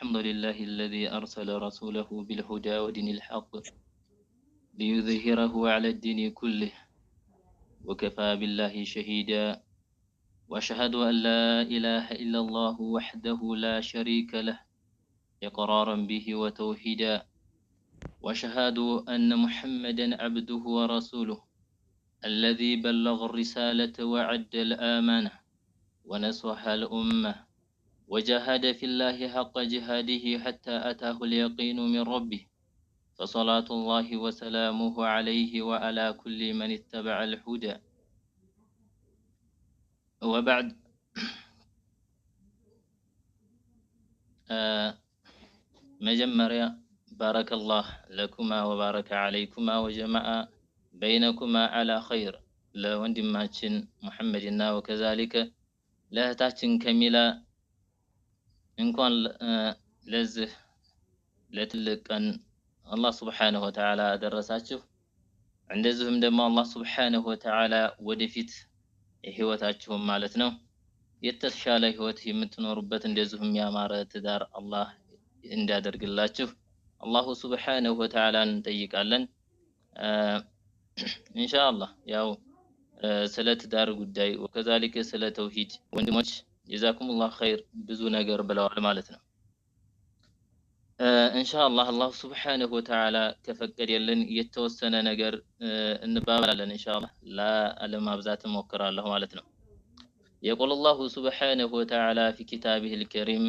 الحمد لله الذي أرسل رسوله بالهدى ودين الحق ليظهره على الدين كله وكفى بالله شهيدا. وأشهد أن لا إله إلا الله وحده لا شريك له إقرارا به وتوحيدا، وأشهد أن محمدا عبده ورسوله الذي بلغ الرسالة وعد الأمانة ونصح الأمة وجاهد في الله حق جهاده حتى أتاه اليقين من ربه، فصلاة الله وسلامه عليه وعلى كل من اتبع الهدى. وبعد، መጀመሪያ ባረከ ላህ ለኩማ ወባረከ ዓለይኩማ ወጀማዓ በይነኩማ ዓላ ኸይር ለወንድማችን ሙሐመድና ወከዛሊከ ለእህታችን ከሚላ እንኳን ለዚህ ለትልቅ ቀን አላህ ስብሓነሁ ወተዓላ አደረሳችሁ። እንደዚሁም ደግሞ አላህ ስብሓነሁ ወተዓላ ወደፊት ህይወታችሁም ማለት ነው የተሻለ ህይወት የምትኖሩበት እንደዚሁም ያማረ ትዳር አላህ እንዲያደርግላችሁ አላሁ ስብሓነሁ ወተዓላ እንጠይቃለን። ኢንሻአላህ ያው ስለ ትዳር ጉዳይ ወከዛሊከ ስለ ተውሂድ ወንድሞች ጀዛኩሙላህ ኸይር ብዙ ነገር ብለዋል ማለት ነው። ኢንሻአላህ አላሁ ስብሓነሁ ወተዓላ ከፈቀደልን የተወሰነ ነገር እንባባላለን። ኢንሻአላህ ላለማብዛት እሞክራለሁ ማለት ነው። يقول الله سبحانه وتعالى في كتابه الكريم: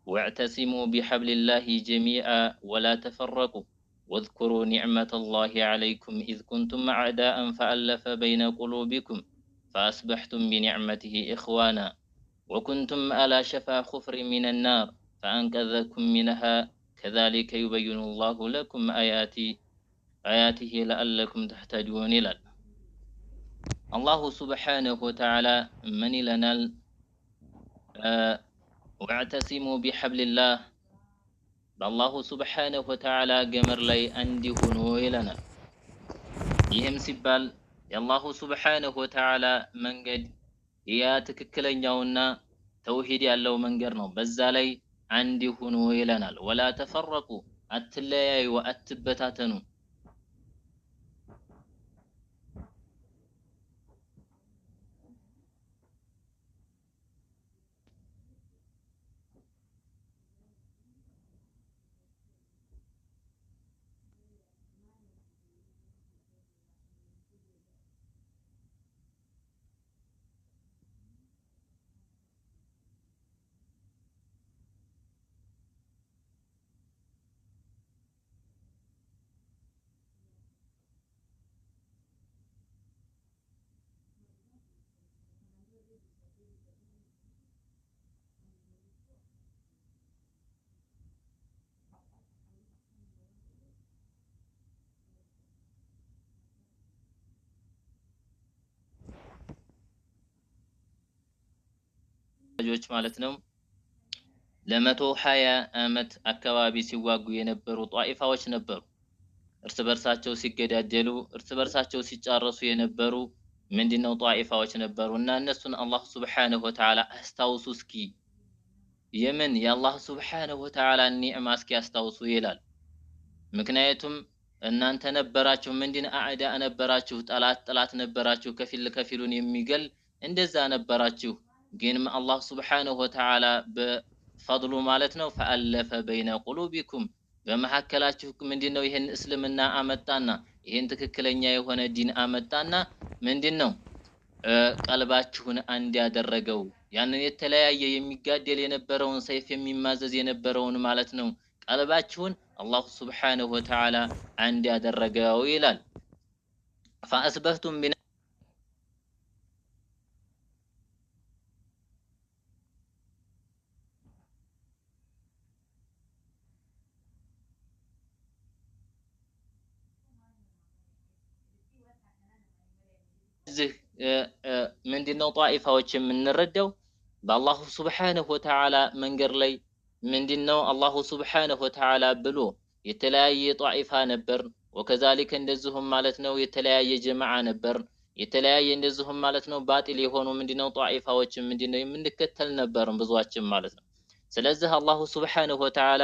واعتصموا بحبل الله جميعا ولا تفرقوا واذكروا نعمة الله عليكم إذ كنتم أعداء فألف بين قلوبكم فأصبحتم بنعمته إخوانا وكنتم على شفا خفر من النار فأنقذكم منها كذلك يبين الله لكم آياته لعلكم تهتدون ይላል። አላሁ ስብሓነሁ ወተዓላ ምን ይለናል? ወዕተሲሙ ቢሐብሊላህ፣ በአላሁ ስብሓነሁ ወተዓላ ገመድ ላይ አንድ ሁኑ ይለናል። ይህም ሲባል የአላሁ ስብሓነሁ ወተዓላ መንገድ ያ ትክክለኛውና ተውሂድ ያለው መንገድ ነው። በዛ ላይ አንድ ሁኑ ይለናል። ወላ ተፈረቁ፣ አትለያዩ፣ አትበታተኑ። ልጆች ማለት ነው ለ120 ዓመት አካባቢ ሲዋጉ የነበሩ ጧኢፋዎች ነበሩ። እርስ በርሳቸው ሲገዳደሉ፣ እርስ በርሳቸው ሲጫረሱ የነበሩ ምንድነው ጧኢፋዎች ነበሩ። እና እነሱን አላህ ስብሓነሁ ወተዓላ አስታውሱ እስኪ፣ የምን የአላህ ስብሓነሁ ወተዓላ ኒዕማ እስኪ አስታውሱ ይላል። ምክንያቱም እናንተ ነበራችሁ ምንድን አዕዳ ነበራችሁ፣ ጠላት ጠላት ነበራችሁ፣ ከፊል ከፊሉን የሚገል እንደዛ ነበራችሁ። ግን አላህ ስብሓነሁ ወተዓላ በፈድሉ ማለት ነው ፈአለፈ በይነ ቁሉቢኩም፣ በመካከላችሁ ምንድን ነው ይህን እስልምና አመጣና ይህን ትክክለኛ የሆነ ዲን አመጣና ምንድን ነው ቀልባችሁን አንድ ያደረገው፣ ያንን የተለያየ የሚጋደል የነበረውን ሰይፍ የሚማዘዝ የነበረውን ማለት ነው ቀልባችሁን አላሁ ስብሓነሁ ወተዓላ አንድ ያደረገው ይላል። ፈአስበህቱም እዚህ ምንድነው ጣኢፋዎች የምንረዳው በአላሁ ስብሓነሁ ወተዓላ መንገድ ላይ ምንድነው አላሁ ስብሓነሁ ወተዓላ ብሎ የተለያየ ጣኢፋ ነበር። ወከዛሊከ እንደዚሁም ማለት ነው የተለያየ ጀማዓ ነበር። የተለያየ እንደዚሁም ማለት ነው ባጢል የሆኑ ምንድነው ጣኢፋዎችን ምንድነው የምንከተል ነበር ብዙዋችን ማለት ነው። ስለዚህ አላሁ ሱብሓነሁ ወተዓላ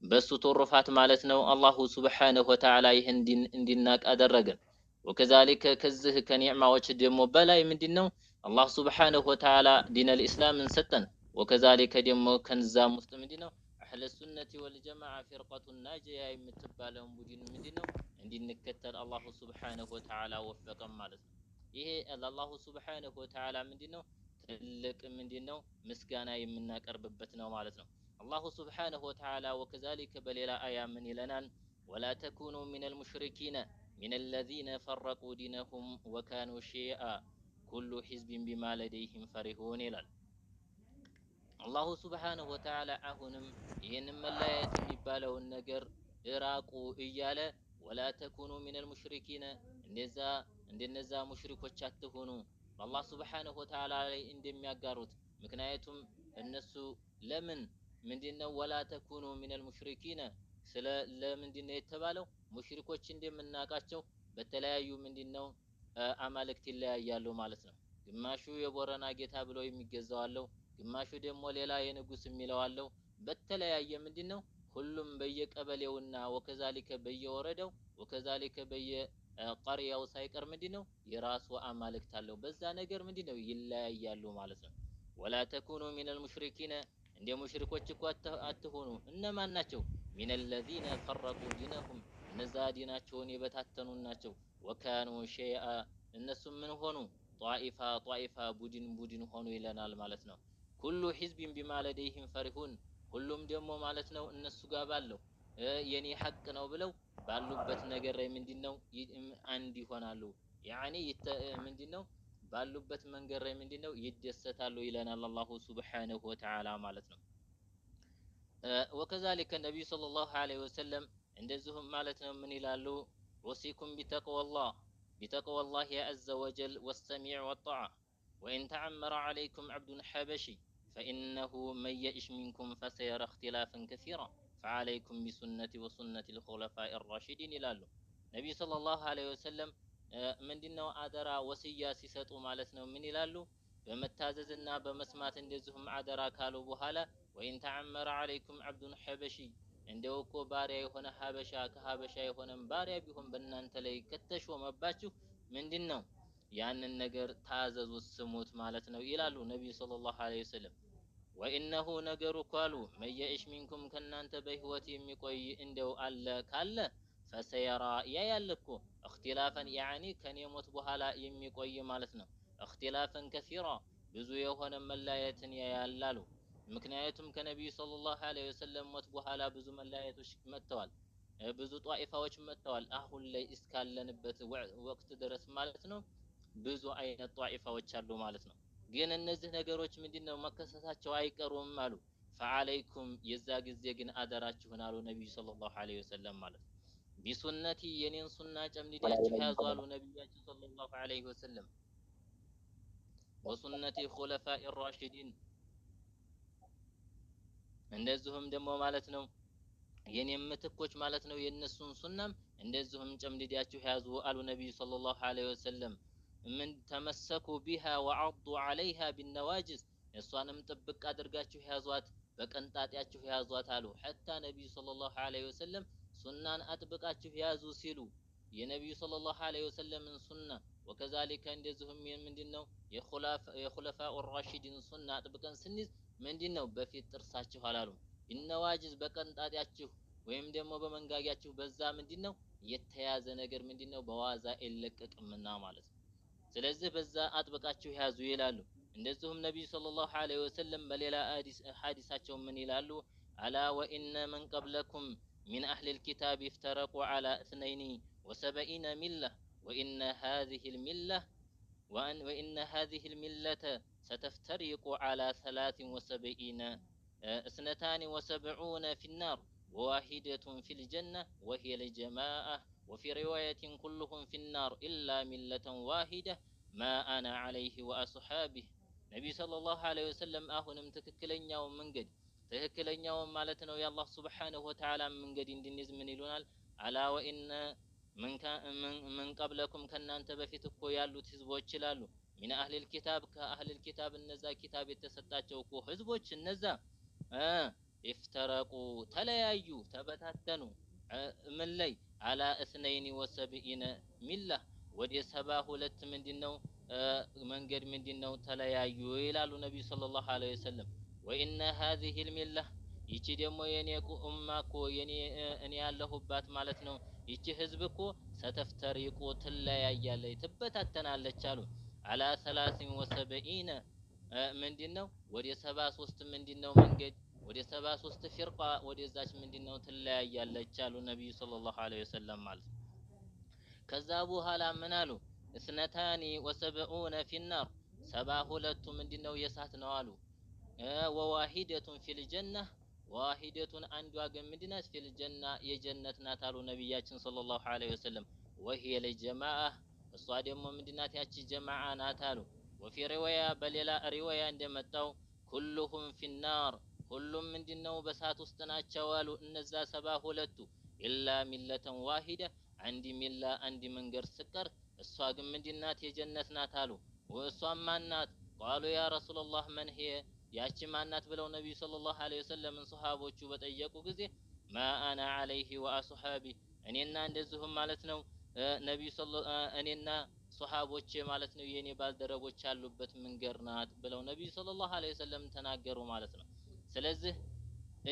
በሱ ትሩፋት ማለት ነው አላሁ ሱብሓነሁ ወተዓላ ይህን እንዲናቅ አደረገን። ወከዛሊከ ከዚህ ከኒዕማዎች ደግሞ በላይ ምንድን ነው አላህ ሱብሓነሁ ወተዓላ ዲነል ኢስላምን ሰጠን። ወከዛሊከ ደግሞ ከንዛም ውስጥ ምንድን ነው አህለ ሱነቲ ወልጀማዓ ፊርቀቱ ናጂያ የምትባለውን ቡድን ምንድን ነው እንዲንከተል አላሁ ሱብሓነሁ ወተዓላ ወፈቀን ማለት ነው። ይሄ ለአላሁ ሱብሓነሁ ወተዓላ ምንድን ነው ትልቅ ምንድን ነው ምስጋና የምናቀርብበት ነው ማለት ነው። አላሁ ሱብሓነሁ ወተዓላ ወከዛሊከ በሌላ አያ ምን ይለናል? ወላ ተኩኑ ሚነል ሙሽሪኪነ ሚነ ለዚነ ፈረቁ ዲነሁም ወካኑ ሺአ ኩሉ ሒዝቢን ቢማ ለደይሂም ፈሪሁን ይላል። አላሁ ሱብሓነሁ ወተዓላ አሁንም ይህንን መለያየት የሚባለውን ነገር እራቁ እያለ ወላ ተኩኑ ሚነል ሙሽሪኪነ እንደዛ እንደነዛ ሙሽሪኮች አትሁኑ በአላህ ሱብሓነሁ ወተዓላ ላይ እንደሚያጋሩት። ምክንያቱም እነሱ ለምን ምንድነው ወላ ተኩኑ ሚነል ሙሽሪኪነ ስለ ለምንድነው የተባለው? ሙሽሪኮች እንደምናውቃቸው በተለያዩ ምንድነው አማልክት ይለያያሉ ማለት ነው። ግማሹ የቦረና ጌታ ብሎ የሚገዛው አለው፣ ግማሹ ደግሞ ሌላ የንጉስ የሚለው አለው። በተለያየ ምንድነው ሁሉም በየቀበሌውና ወከዛሊከ በየወረዳው ወከዛሊከ በየቀሪያው ሳይቀር ምንድነው የራሱ አማልክት አለው። በዛ ነገር ምንድነው ይለያያሉ ማለት ነው። ወላ ተኩኑ ሚነል ሙሽሪኪነ እንደ ሙሽሪኮች እኮ አትሆኑ። እነማን ናቸው? ሚነል ለዚነ ፈረቁ ዲነሁም እነዛ ዲናቸውን የበታተኑ ናቸው። ወካኑ ሸይአ እነሱም ምን ሆኑ? ጧኢፋ ጧኢፋ ቡድን ቡድን ሆኑ ይለናል ማለት ነው። ኩሉ ሒዝቢን ቢማ ለደይሂም ፈሪሁን ሁሉም ደግሞ ማለት ነው እነሱ ጋር ባለው የኔ ሐቅ ነው ብለው ባሉበት ነገር ላይ ምንድነው አንድ ይሆናሉ። ያኒ ምንድነው ባሉበት መንገድ ላይ ምንድነው ይደሰታሉ ይለናል አላሁ ሱብሓነሁ ወተዓላ ማለት ነው። ወከዛሊከ ነቢዩ ሰለላሁ ዐለይሂ ወሰለም እንደዚሁም ማለት ነው ምን ይላሉ? ኡሲኩም ቢተቅወላህ ቢተቅወላሂ ዐዘ ወጀል ወሰሚዕ ወጣዓ ወኢን ተዐመረ ዐለይኩም ዐብዱን ሐበሺ ፈኢነሁ መን የኢሽ ሚንኩም ፈሰየረ እኽቲላፈን ከሲራ ፈዐለይኩም ቢሱነቲ ወሱነቲ ልኹለፋኢ ራሺዲን ይላሉ። ነቢዩ ሰለላሁ ዐለይሂ ወሰለም ምንድነው አደራ ወስያ ሲሰጡ ማለት ነው ምን ይላሉ? በመታዘዝና በመስማት እንደዚሁም አደራ ካሉ በኋላ ወኢን ተዐመረ ዐለይኩም ዐብዱን ሐበሺ እንደው እኮ ባሪያ የሆነ ሀበሻ ከሀበሻ የሆነም ባሪያ ቢሆን በእናንተ ላይ ከተሾመባችሁ ምንድን ነው ያንን ነገር ታዘዙት፣ ስሙት ማለት ነው ይላሉ ነቢዩ ሰለላሁ ዐለይሂ ወሰለም። ወኢነሁ ነገሩ እኮ አሉ መየኢሽ ሚንኩም ከእናንተ በህይወት የሚቆይ እንደው አለ ካለ ፈሰየራ ያያል እኮ እክትላፈን ያዕኒ ከኔ ሞት በኋላ የሚቆይ ማለት ነው። እክትላፈን ከሲራ ብዙ የሆነ መለያየትን ያያል አሉ። ምክንያቱም ከነቢዩ ሰለላሁ ዐለይሂ ወሰለም ሞት በኋላ ብዙ መለያየቶች መጥተዋል፣ ብዙ ጧኢፋዎች መጥተዋል። አሁን ላይ እስካለንበት ወቅት ድረስ ማለት ነው ብዙ አይነት ጧኢፋዎች አሉ ማለት ነው። ግን እነዚህ ነገሮች ምንድነው መከሰታቸው አይቀሩም አሉ። ፈዓለይኩም የዛ ጊዜ ግን አደራችሁን አሉ ነቢዩ ሰለላሁ ዐለይሂ ወሰለም ማለት ነው። ቢሱነቲ የኔን ሱና ጨምድዳችሁ ያዙ አሉ ነቢያችን ሰለላሁ ዐለይሂ ወሰለም። ወሱነቲ ኹለፋኢ ራሺዲን እንደዚሁም ደግሞ ማለት ነው የኔም ምትኮች ማለት ነው የእነሱን ሱናም እንደዚሁም ጨምድዳችሁ ያዙ አሉ ነቢዩ ሰለላሁ ዐለይሂ ወሰለም። ምን ተመሰኩ ቢሃ ወዐዱ ዐለይሃ ቢነዋጅዝ እሷንም ጥብቅ አድርጋችሁ ያዟት፣ በቀንጣጤያችሁ ያዟት አሉ። ሐታ ነቢዩ ሰለላሁ ዐለይሂ ወሰለም ሱናን አጥብቃችሁ ያዙ ሲሉ የነቢዩ ሰለላሁ ዐለይሂ ወሰለምን ሱና ወከዛሊከ እንደዚሁም ምንድን ነው የኹለፋኡ ራሺዲን ሱና አጥብቀን ስንይዝ ምንድን ነው በፊት ጥርሳችሁ አላሉ። ቢነዋጅዝ በቀንጣጤያችሁ ወይም ደግሞ በመንጋጊያችሁ በዛ ምንድን ነው የተያዘ ነገር ምንድን ነው በዋዛ አይለቀቅምና ማለት ነው። ስለዚህ በዛ አጥብቃችሁ ያዙ ይላሉ። እንደዚሁም ነቢዩ ሰለላሁ ዐለይሂ ወሰለም በሌላ ሐዲሳቸው ምን ይላሉ? አላ ወኢነ መን ቀብለኩም ሚን አህሊል ኪታብ ይፍተረቁ ዐላ እትነይኒ ወሰበኢነ ሚላ ወኢነ ሃዚሂ ልሚላ ወኢነ ሃዚሂ ልሚለተ ሰተፍተሪቁ ዐላ ሰላሲን ወሰብዒነ እስነታኒ ወሰብዑነ ፊናር ወዋሂደቱን ፊልጀነ ወሂየ ልጀማአ ወፊ ሪዋየትን ኩሉሁም ፊናር ኢላ ሚለተን ዋሂደ ማ አና ዐለይሂ ወአስሓቢህ። ነቢዩ ሰለላሁ ዐለይሂ ወሰለም አሁንም ትክክለኛውን መንገድ ትክክለኛውን ማለት ነው የአላህ ሱብሓነሁ ወተዓላ መንገድ እንድንይዝ ምን ይሉናል? አላ ወኢነ ምን ቀብለኩም ከእናንተ በፊት እኮ ያሉት ህዝቦች ይላሉ። ሚን አህሊል ኪታብ ከአህሊል ኪታብ እነዛ ኪታብ የተሰጣቸው እኮ ህዝቦች እነዛ افترقوا ተለያዩ፣ ተበታተኑ። ምን ላይ? على 72 ملة፣ ወደ 72 ምንድነው መንገድ ምንድነው ተለያዩ ይላሉ ነቢዩ صلى الله عليه وسلم። وإن هذه الملة፣ ይቺ ደግሞ የኔ ኡማ እኮ የኔ እኔ ያለሁባት ማለት ነው፣ ይቺ ህዝብ እኮ ستفترق ትለያያለች፣ ትበታተናለች አሉ። على 73 ምንድነው ወደ 73 ምንድነው መንገድ፣ ወደ 73 فرقة ወደዛች ምንድነው ትለያያለች አሉ ነቢዩ صلى الله عليه وسلم ማለት ነው። ከዛ በኋላ ምን አሉ? 72 في النار፣ 72ቱ ምንድነው የእሳት ነው አሉ። وواحدة في الجنة፣ واحدة አንዷ ግን ምንድናት? في الجنة የጀነት ናት አሉ ነቢያችን صلى الله عليه وسلم። وهي الجماعة፣ እሷ ደግሞ ምንድናት? ያቺ ጀማዓ ናት አሉ። وفي رواية፣ በሌላ رواية እንደመጣው كلهم في النار፣ ሁሉም ምንድነው በእሳት ውስጥ ናቸው አሉ እነዛ 72ቱ፣ إلا ملة واحدة፣ አንድ ملة አንድ መንገድ ስቀር እሷ ግን ምንድናት? የጀነት ናት አሉ። እሷም ማናት? قالوا يا رسول الله من هي፣ ያቺ ማናት ብለው ነቢዩ صلى الله عليه وسلم ን ሰሃቦቹ በጠየቁ ጊዜ ما أنا عليه وأصحابي፣ እኔና እንደዚሁም ማለት ነው ነቢዩ እኔና ሶሃቦቼ ማለት ነው የኔ ባልደረቦች ያሉበት መንገድ ናት ብለው ነቢዩ صلى الله عليه وسلم ተናገሩ ማለት ነው። ስለዚህ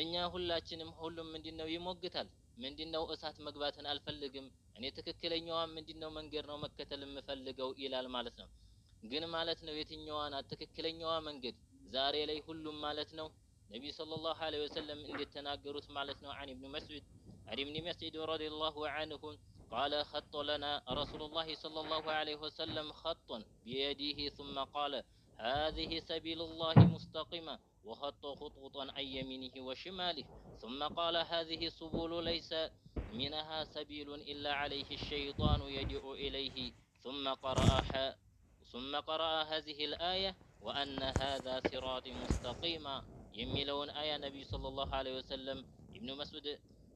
እኛ ሁላችንም ሁሉም ምንድነው ይሞግታል። ምንድነው እሳት መግባትን አልፈልግም፣ እኔ ትክክለኛዋ ምንድነው መንገድ ነው መከተል የምፈልገው ይላል ማለት ነው። ግን ማለት ነው የትኛዋ ናት ትክክለኛዋ መንገድ? ዛሬ ላይ ሁሉም ማለት ነው ነቢዩ صلى الله عليه وسلم እንደተናገሩት ማለት ነው عن ابن مسعود عن ابن مسعود رضي الله عنه قال خط لنا رسول الله صلى الله عليه وسلم خطا بيده ثم قال هذه سبيل الله مستقيمة وخط خطوطا عن يمينه وشماله ثم قال هذه سبل ليس منها سبيل إلا عليه الشيطان يدعو إليه ثم قرأ هذه الآية وأن هذا صراطي مستقيما የሚለውን አያ ነቢዩ صلى الله عليه وسلم ኢብኑ መስዑድ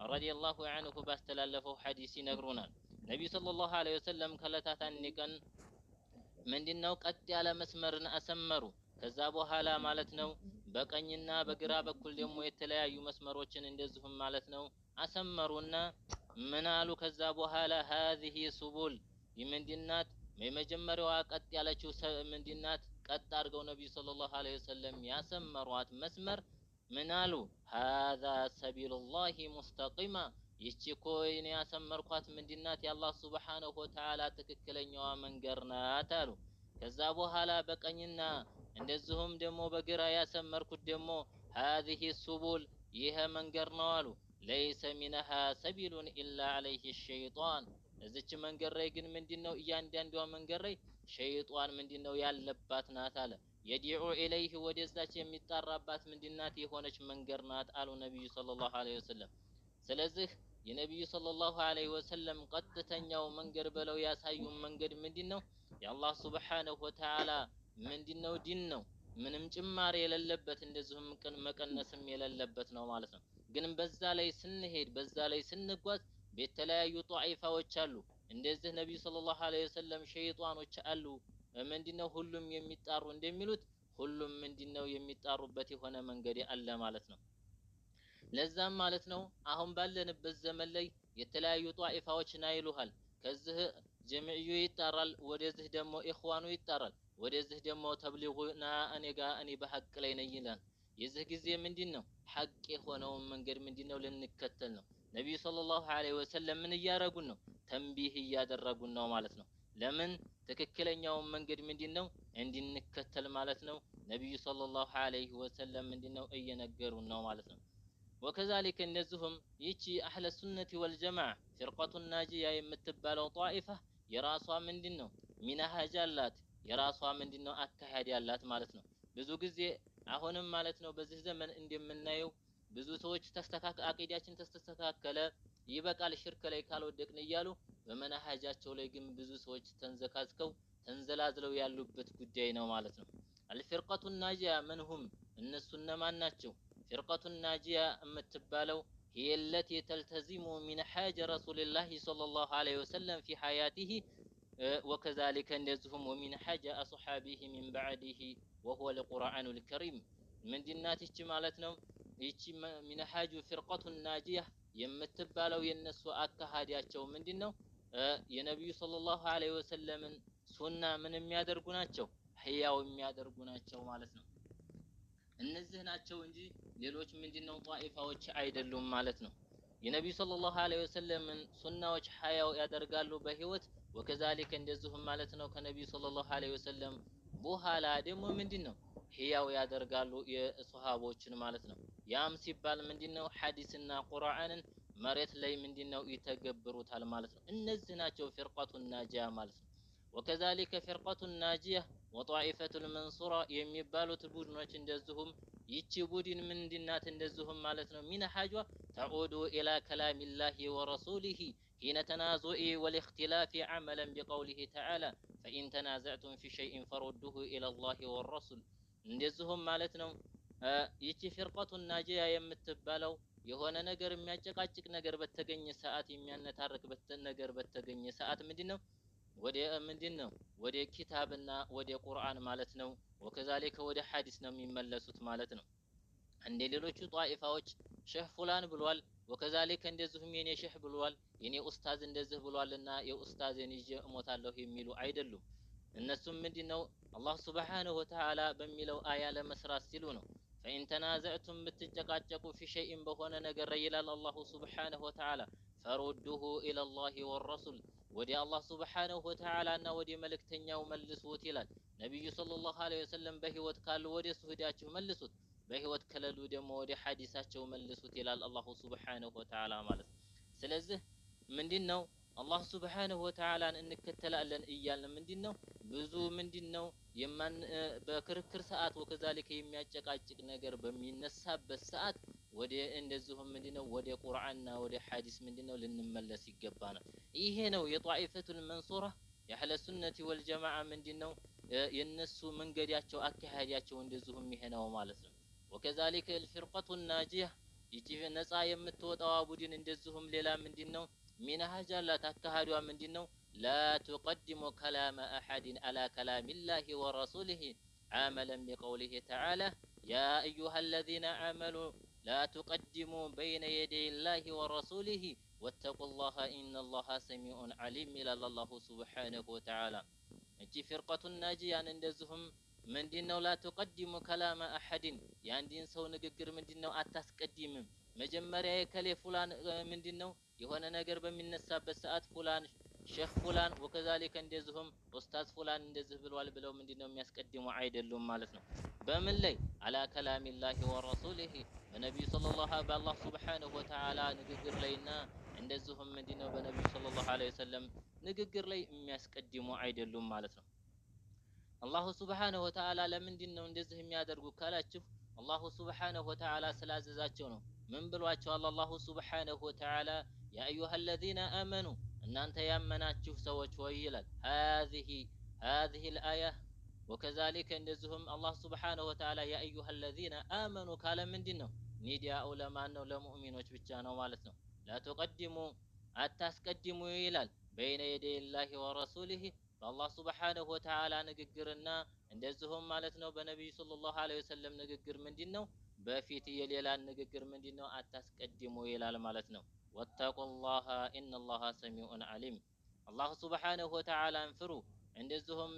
رضي الله عنه ባስተላለፈው ሐዲስ ይነግሩናል። ነቢዩ صلى الله عليه وسلم ከዕለታት አንድ ቀን ምንድነው ቀጥ ያለ መስመርን አሰመሩ። ከዛ በኋላ ማለት ነው በቀኝና በግራ በኩል ደግሞ የተለያዩ መስመሮችን እንደዚሁም ማለት ነው አሰመሩና ምን አሉ? ከዛ በኋላ هذه سبل ምንድናት? የመጀመሪያዋ ቀጥ ያለችው ምንድናት? ቀጥ አድርገው ነቢዩ صلى الله عليه وسلم ያሰመሯት መስመር ምን አሉ? هذا سبيل الله مستقيما፣ ይቺ እኮ እኔ ያሰመርኳት ምንድናት? የአላህ سبحانه وتعالى ትክክለኛዋ መንገድ ናት አሉ። ከዛ በኋላ በቀኝና እንደዚሁም ደግሞ በግራ ያሰመርኩት ደግሞ هذه سبل ይሄ መንገድ ነው አሉ። ليس منها سبيل إلا عليه الشيطان፣ እዚች መንገድ ላይ ግን ምንድነው እያንዳንዷ መንገድ ላይ ሸይጧን ምንድነው ያለባት ናት አለ። يدعو إليه ወደዛች የሚጣራባት ምንድናት የሆነች መንገድ ናት አሉ ነቢዩ صلى الله عليه وسلم። ስለዚህ የነቢዩ صلى الله عليه وسلم ቀጥተኛው መንገድ ብለው ያሳዩን መንገድ ምንድነው? የአላህ سبحانه وتعالى ምንድነው ዲን ነው። ምንም ጭማሪ የሌለበት እንደዚሁም መቀነስም የሌለበት ነው ማለት ነው። ግን በዛ ላይ ስንሄድ በዛ ላይ ስንጓዝ የተለያዩ ጧኢፋዎች አሉ። እንደዚህ ነቢዩ صلى الله عليه وسلم ሸይጧኖች አሉ። ምንድነው ሁሉም የሚጣሩ እንደሚሉት ሁሉም ምንድነው የሚጣሩበት የሆነ መንገድ አለ ማለት ነው። ለዛም ማለት ነው አሁን ባለንበት ዘመን ላይ የተለያዩ ጧኢፋዎች ና ይሉሃል። ከዚህ ጀምዕዩ ይጣራል፣ ወደዚህ ደግሞ ኢኽዋኑ ይጣራል፣ ወደዚህ ደግሞ ተብሊጉ ና እኔ ጋ እኔ በሐቅ ላይ ነኝ ይላል። የዚህ ጊዜ ምንድን ነው ሐቅ የሆነውን መንገድ ምንድን ነው ልንከተል ነው። ነቢዩ صلى الله عليه وسلم ምን እያደረጉን ነው? تنبيه እያደረጉን ነው ማለት ነው። ለምን ትክክለኛውን መንገድ ምንድን ነው እንድንከተል ማለት ነው። ነቢዩ صلى الله عليه وسلم ምንድን ነው እየነገሩን ነው ማለት ነው። وكذلك እንደዚሁም ይቺ أهل السنة والجماعة الفرقة الناجية የምትባለው طائفة የራሷ ምንድን ነው منهج አላት፣ የራሷ ምንድን ነው አካሄድ ያላት ማለት ነው። ብዙ ጊዜ አሁንም ማለት ነው በዚህ ዘመን እንደምናየው ብዙ ሰዎች አቂዳችን ተስተካከለ ይበቃል ሽርክ ላይ ካልወደቅን እያሉ በመናሃጃቸው ላይ ግን ብዙ ሰዎች ተንዘካዝከው ተንዘላዝለው ያሉበት ጉዳይ ነው ማለት ነው። አልፊርቀቱ ናጂያ መንሁም እነሱ እነማን ናቸው? ፊርቀቱ ናጂያ የምትባለው هي التي تلتزم منهاج رسول الله صلى الله عليه وسلم في حياته وكذلك እንደዚሁም ومنهاج أصحابه من بعده وهو القرآن الكريم ምንድናት ይቺ ማለት ነው? ይቺ ሚንሃጁ ፊርቀቱ ናጂያ የምትባለው የነሱ አካሃዲያቸው ምንድነው? የነቢዩ ሰለላሁ ዐለይሂ ወሰለምን ሱና ምን የሚያደርጉ ናቸው? ህያው የሚያደርጉ ናቸው ማለት ነው። እነዚህ ናቸው እንጂ ሌሎች ምንድነው ጧኢፋዎች አይደሉም ማለት ነው። የነቢዩ ሰለላሁ ዐለይሂ ወሰለምን ሱናዎች ሀያው ያደርጋሉ በህይወት፣ ወከዛሊከ እንደዚሁም ማለት ነው ከነቢዩ ሰለላሁ ዐለይሂ ወሰለም በኋላ ደግሞ ምንድነው ህያው ያደርጋሉ የሶሃቦችን ማለት ነው። ያም ሲባል ምንድነው ሐዲስና ቁርአንን መሬት ላይ ምንድነው ይተገብሩታል ማለት ነው። እነዚህ ናቸው ፊርቀቱ ናጂያ ማለት ነው። ወከዛሊከ ፊርቀቱ ናጂያ ወጣኢፈቱል መንሱራ የሚባሉት ቡድኖች እንደዚሁም ይቺ ቡድን ምንድናት? እንደዚሁም ማለት ነው ሚንሃጇ ተዑዱ ኢላ ከላሚላሂ ወረሱሊሂ ሒነ ተናዙኢ ወልእክትላፊ ዐመለን ቢቀውሊሂ ተዓላ ፈኢን ተናዘዕቱም ፊ ሸይእን ፈሩዱሁ ኢለላሂ ወረሱል። እንደዚሁም ማለት ነው ይቺ ፊርቀቱ ናጂያ የምትባለው የሆነ ነገር የሚያጨቃጭቅ ነገር በተገኘ ሰዓት፣ የሚያነታርክ ነገር በተገኘ ሰዓት ምንድነው ወደ ምንድነው ወደ ኪታብና ወደ ቁርአን ማለት ነው፣ ወከዛሊከ ወደ ሐዲስ ነው የሚመለሱት ማለት ነው። እንደ ሌሎቹ ጧኢፋዎች ሼህ ፉላን ብሏል፣ ወከዛሊከ እንደዚሁም የኔ ሼህ ብሏል፣ የኔ ኡስታዝ እንደዚህ ብሏልና የኡስታዝን ይዤ እሞታለሁ የሚሉ አይደሉም። እነሱም ምንድነው አላህ ሱብሓነሁ ወተዓላ በሚለው አያ ለመስራት ሲሉ ነው። ፈኢን ተናዘዕቱም ብትጨቃጨቁ ፊ ሸይእን በሆነ ነገር ይላል አላሁ ሱብሓነሁ ወተዓላ ፈሩዱሁ ኢለላሂ ወረሱል፣ ወደ አላህ ሱብሓነሁ ወተዓላ እና ወደ መልእክተኛው መልሱት ይላል። ነቢዩ ሰለላሁ ዐለይሂ ወሰለም በህይወት ካሉ ወደ እሱ ሂዳችሁ መልሱት፣ በህይወት ከሌሉ ደግሞ ወደ ሐዲሳቸው መልሱት ይላል አላሁ ሱብሓነሁ ወተዓላ ማለት ነው። ስለዚህ ምንድነው አላህ ሱብሓነሁ ወተዓላን እንከተላለን እያልን ምንድነው ብዙ ምንድነው የማን በክርክር ሰዓት ወከዛሊከ የሚያጨቃጭቅ ነገር በሚነሳበት ሰዓት ወደ እንደዚሁም ምንድነው ወደ ቁርአንና ወደ ሐዲስ ምንድነው ልንመለስ ይገባናል። ይሄ ነው የጧኢፈቱል መንሱራ የአህለ ሱነቲ ወልጀማዓ ምንድነው የነሱ መንገዳቸው አካሄዳቸው እንደዚሁም ይሄ ነው ማለት ነው። ወከዛሊከ አልፊርቀቱ ናጂያ ይቺ ነፃ የምትወጣዋ ቡድን እንደዚሁም ሌላ ምንድነው ሚንሃጅ አላት። አካሄዷ ምንድነው? ላ ቱቀድሙ ከላመ አሐድን አላ ከላሚላሂ ወረሱሊሂ ዓመለን ቢቀውሊሂ ተዓላ ያ አዩሃ አለዚነ አመኑ ላ ቱቀድሙ በይነ የደይ ላሂ ወረሱሊሂ ወተቁላሀ ኢነላሀ ሰሚዑን ዓሊም ይላል አላሁ ሱብሓነሁ ወተዓላ። እቺ ፊርቀቱ ናጂያን እንደዚሁም ምንድነው ላ ቱቀድሙ ከላመ አሐድን የአንድን ሰው ንግግር ምንድነው አታስቀድምም። መጀመሪያ የከሌ ፉላን ምንድነው የሆነ ነገር በሚነሳበት ሰዓት ፉላን ሼህ ፉላን ወከዛሊከ እንደዚሁም ኡስታዝ ፉላን እንደዚህ ብሏል ብለው ምንድነው የሚያስቀድሙ አይደሉም ማለት ነው። በምን ላይ አላ ከላሚላሂ ወረሱሊሂ በነቢዩ ሰለላሁ በአላህ ሱብሓነሁ ወተዓላ ንግግር ላይና እንደዚሁም ምንድነው በነቢዩ ሰለላሁ ዐለይሂ ወሰለም ንግግር ላይ የሚያስቀድሙ አይደሉም ማለት ነው። አላሁ ሱብሓነሁ ወተዓላ ለምንድን ነው እንደዚህ የሚያደርጉ ካላችሁ አላሁ ሱብሓነሁ ወተዓላ ስላዘዛቸው ነው። ምን ብሏቸዋል? አላሁ ሱብሓነሁ ወተዓላ ያ አዩሃ አለዚነ አመኑ እናንተ ያመናችሁ ሰዎች ሆይ ይላል። ሃዚሂ ልአያ ወከዛሊከ እንደዚሁም አላህ ሱብሓነሁ ወተዓላ ያ አዩሃ አለዚነ አመኑ ካለ ምንድን ነው ኒዳኡ ለማን ነው? ለሙእሚኖች ብቻ ነው ማለት ነው። ላ ቱቀድሙ አታስቀድሙ ይላል በይነ የደይ ላሂ ወረሱሊሂ በአላህ ሱብሓነሁ ወተዓላ ንግግርና እንደዚሁም ማለት ነው በነቢዩ ሰለላሁ ዐለይሂ ወሰለም ንግግር ምንድን ነው በፊት የሌላን ንግግር ምንድን ነው አታስቀድሙ ይላል ማለት ነው። ወተቁላሃ ኢነላሃ ሰሚዑን ዓሊም አላህ ሱብሓነሁ ወተዓላን ፍሩ። እንደዚሁም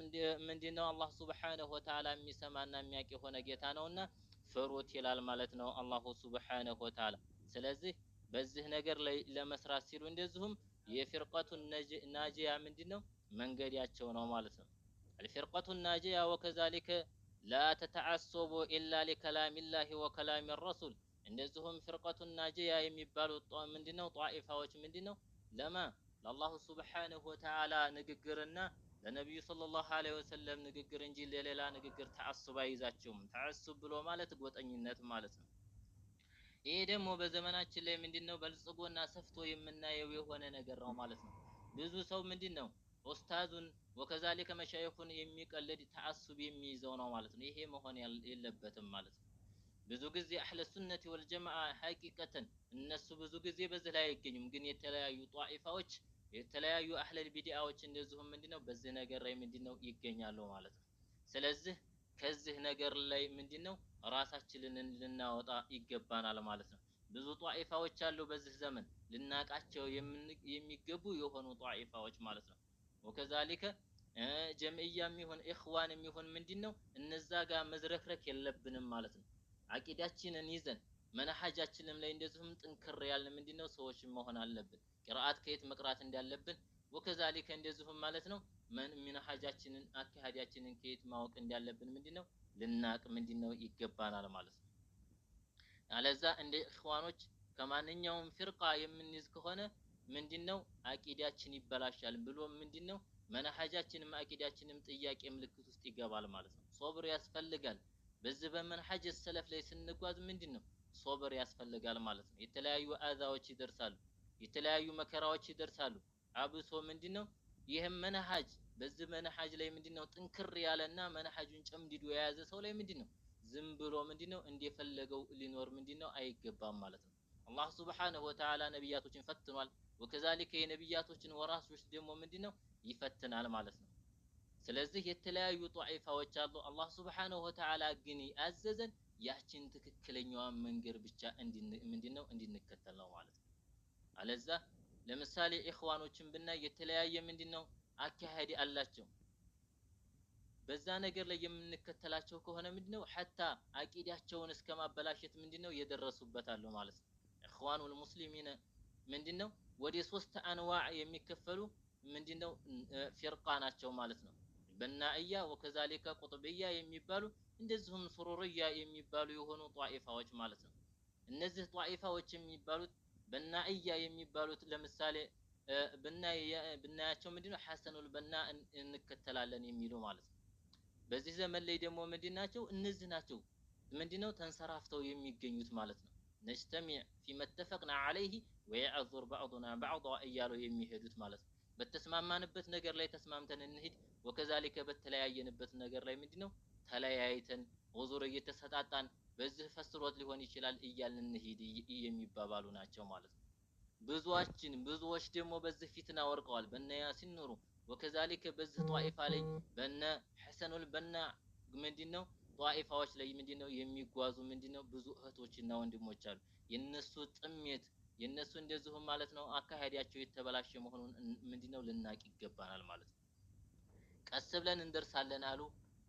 ምንድን ነው አላህ ሱብሓነሁ ወተዓላ የሚሰማና የሚያውቅ የሆነ ጌታ ነውና ፍሩት ይላል ማለት ነው አላሁ ሱብሓነሁ ወተዓላ። ስለዚህ በዚህ ነገር ላይ ለመስራት ሲሉ እንደዚሁም የፊርቀቱ ናጂያ ምንድን ነው መንገዳቸው ነው ማለት ነው። አልፊርቀቱ ናጂያ ወከዛሊከ ላ ተተዓሰቡ ኢላ ሊከላሚላሂ ወከላሚ ረሱል እንደዚሁም ፊርቀቱ ናጂያ የሚባሉ ምንድነው ጧኢፋዎች ምንድነው ለማ ለአላሁ ሱብሓነሁ ወተዓላ ንግግርና ለነቢዩ ሰለላሁ ዐለይሂ ወሰለም ንግግር እንጂ ለሌላ ንግግር ተዓሱብ አይዛቸውም። ተዓሱብ ብሎ ማለት ጎጠኝነት ማለት ነው። ይሄ ደግሞ በዘመናችን ላይ ምንድነው በልጽጎና ሰፍቶ የምናየው የሆነ ነገር ነው ማለት ነው። ብዙ ሰው ምንድነው ኡስታዙን ወከዛሊከ መሻይኹን የሚቀልድ ተዓሱብ የሚይዘው ነው ማለት ነው። ይሄ መሆን የለበትም ማለት ነው። ብዙ ጊዜ አህለ ሱነቲ ወልጀማዓ ሐቂቀተን እነሱ ብዙ ጊዜ በዚህ ላይ አይገኙም። ግን የተለያዩ ጧኢፋዎች የተለያዩ አህለል ቢዲአዎች እንደዚሁም ምንድነው በዚህ ነገር ላይ ምንድነው ይገኛሉ ማለት ነው። ስለዚህ ከዚህ ነገር ላይ ምንድነው ራሳችንን ልናወጣ ይገባናል ማለት ነው። ብዙ ጧኢፋዎች አሉ በዚህ ዘመን ልናቃቸው የሚገቡ የሆኑ ጧኢፋዎች ማለት ነው። ወከዛሊከ ጀምዕያም ይሁን ኢኽዋንም ይሁን ምንድነው እነዛ ጋር መዝረክረክ የለብንም ማለት ነው። አቂዳችንን ይዘን መነሐጃችንም ላይ እንደዚሁም ጥንክር ያልን ምንድነው ሰዎች መሆን አለብን። ቅርአት ከየት መቅራት እንዳለብን ወከዛሊከ እንደዚሁም ማለት ነው መነሐጃችንን አካሄዳችንን ከየት ማወቅ እንዳለብን ምንድነው ልናቅ ምንድነው ይገባናል ማለት ነው። አለዛ እንደ ኢኽዋኖች ከማንኛውም ፊርቃ የምንይዝ ከሆነ ምንድነው አቂዳችን ይበላሻል ብሎ ምንድነው መነሐጃችንም አቂዳችንም ጥያቄ ምልክት ውስጥ ይገባል ማለት ነው። ሶብር ያስፈልጋል። በዚህ በመንሐጅ ሰለፍ ላይ ስንጓዝ ምንድነው ሶብር ያስፈልጋል ማለት ነው። የተለያዩ አዛዎች ይደርሳሉ፣ የተለያዩ መከራዎች ይደርሳሉ። አብሶ ምንድነው ይህም መነሐጅ በዚህ መነሐጅ ላይ ምንድነው ጥንክር ያለና መነሐጁን ጨምድዶ የያዘ ሰው ላይ ምንድነው ዝም ብሎ ምንድነው እንደፈለገው ሊኖር ምንድነው አይገባም ማለት ነው። አላህ ሱብሓነሁ ወተዓላ ነቢያቶችን ፈትኗል። ወከዛሊከ የነቢያቶችን ወራሾች ደግሞ ምንድነው ይፈትናል ማለት ነው። ስለዚህ የተለያዩ ጧኢፋዎች አሉ። አላህ ሱብሓነሁ ወተዓላ ግን ያዘዘን ያችን ትክክለኛዋን መንገድ ብቻ ምንድነው እንድንከተል ነው ማለት ነው። አለዛ ለምሳሌ ኢኽዋኖችን ብናይ የተለያየ ምንድነው አካሄድ አላቸው። በዛ ነገር ላይ የምንከተላቸው ከሆነ ምንድነው ሐታ አቂዳቸውን እስከ ማበላሸት ምንድነው የደረሱበት አሉ ማለት ነው። ኢኽዋኑል ሙስሊሚን ምንድነው ወደ ሶስት አንዋዕ የሚከፈሉ ምንድነው ፊርቃ ናቸው ማለት ነው። በናእያ ወከዛሊከ ቁጥብያ የሚባሉ እንደዚሁም ሱሩርያ የሚባሉ የሆኑ ጧኢፋዎች ማለት ነው። እነዚህ ጧኢፋዎች የሚባሉት በናእያ የሚባሉት ለምሳሌ ብናያቸው ምንድነው ሐሰኑል በና እንከተላለን የሚሉ ማለት ነው። በዚህ ዘመን ላይ ደግሞ ምንድን ናቸው? እነዚህ ናቸው ምንድነው ተንሰራፍተው የሚገኙት ማለት ነው። ነጅተሚዕ ፊማ ተፈቅና ዐለይሂ ወየዕዙር ባዕዱና ባዕዳ እያሉ የሚሄዱት ማለት ነው። በተስማማንበት ነገር ላይ ተስማምተን እንሂድ፣ ወከዛሊከ በተለያየንበት ነገር ላይ ምንድነው ተለያይተን ዑዙር እየተሰጣጣን በዚህ ፈስሮት ሊሆን ይችላል እያልን እንሂድ የሚባባሉ ናቸው ማለት ነው። ብዙዎችን ብዙዎች ደግሞ በዚህ ፊትና ወርቀዋል። በነ ያሲን ኑሩ ወከዛሊከ በዚህ ጧኢፋ ላይ በነ ሐሰኑል በና ምንድነው ጧኢፋዎች ላይ ምንድነው የሚጓዙ ምንድነው ብዙ እህቶችና ወንድሞች አሉ። የነሱ ጥሜት የነሱ እንደዚሁ ማለት ነው አካሄዳቸው የተበላሸ መሆኑን ምንድነው ልናቅ ይገባናል ማለት ነው። ቀስ ብለን እንደርሳለን አሉ።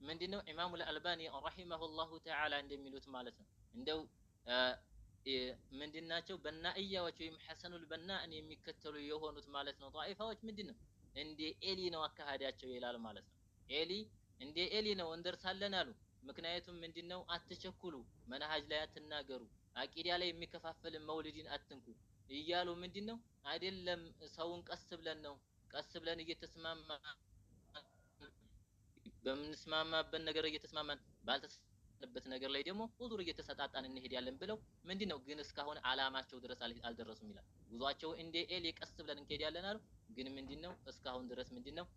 ምንድነው ኢማሙል አልባኒ ረሂመሁላሁ ተዓላ እንደሚሉት ማለት ነው እንደው ምንድናቸው በናእያዎች ወይም ሐሰኑል በናእን የሚከተሉ የሆኑት ማለት ነው ጧኢፋዎች ምንድነው እንደ ኤሊ ነው አካሄዳቸው ይላል ማለት ነው። ኤሊ እንደ ኤሊ ነው እንደርሳለን አሉ። ምክንያቱም ምንድነው አትቸኩሉ፣ መናሃጅ ላይ አትናገሩ፣ አቂዳ ላይ የሚከፋፈልን መውሊድን አትንኩ እያሉ ምንድነው አይደለም ሰውን ቀስ ብለን ነው ቀስ ብለን እየተስማማ በምንስማማበት ነገር እየተስማማን ባልተስማማንበት ነገር ላይ ደግሞ ዑዙር እየተሰጣጣን እንሄዳለን ብለው ምንድነው ግን እስካሁን አላማቸው ድረስ አልደረሱም ይላል። ጉዟቸው እንደ ኤሊ ቀስ ብለን እንሄዳለን አሉ። ግን ምንድነው እስካሁን ድረስ ምንድነው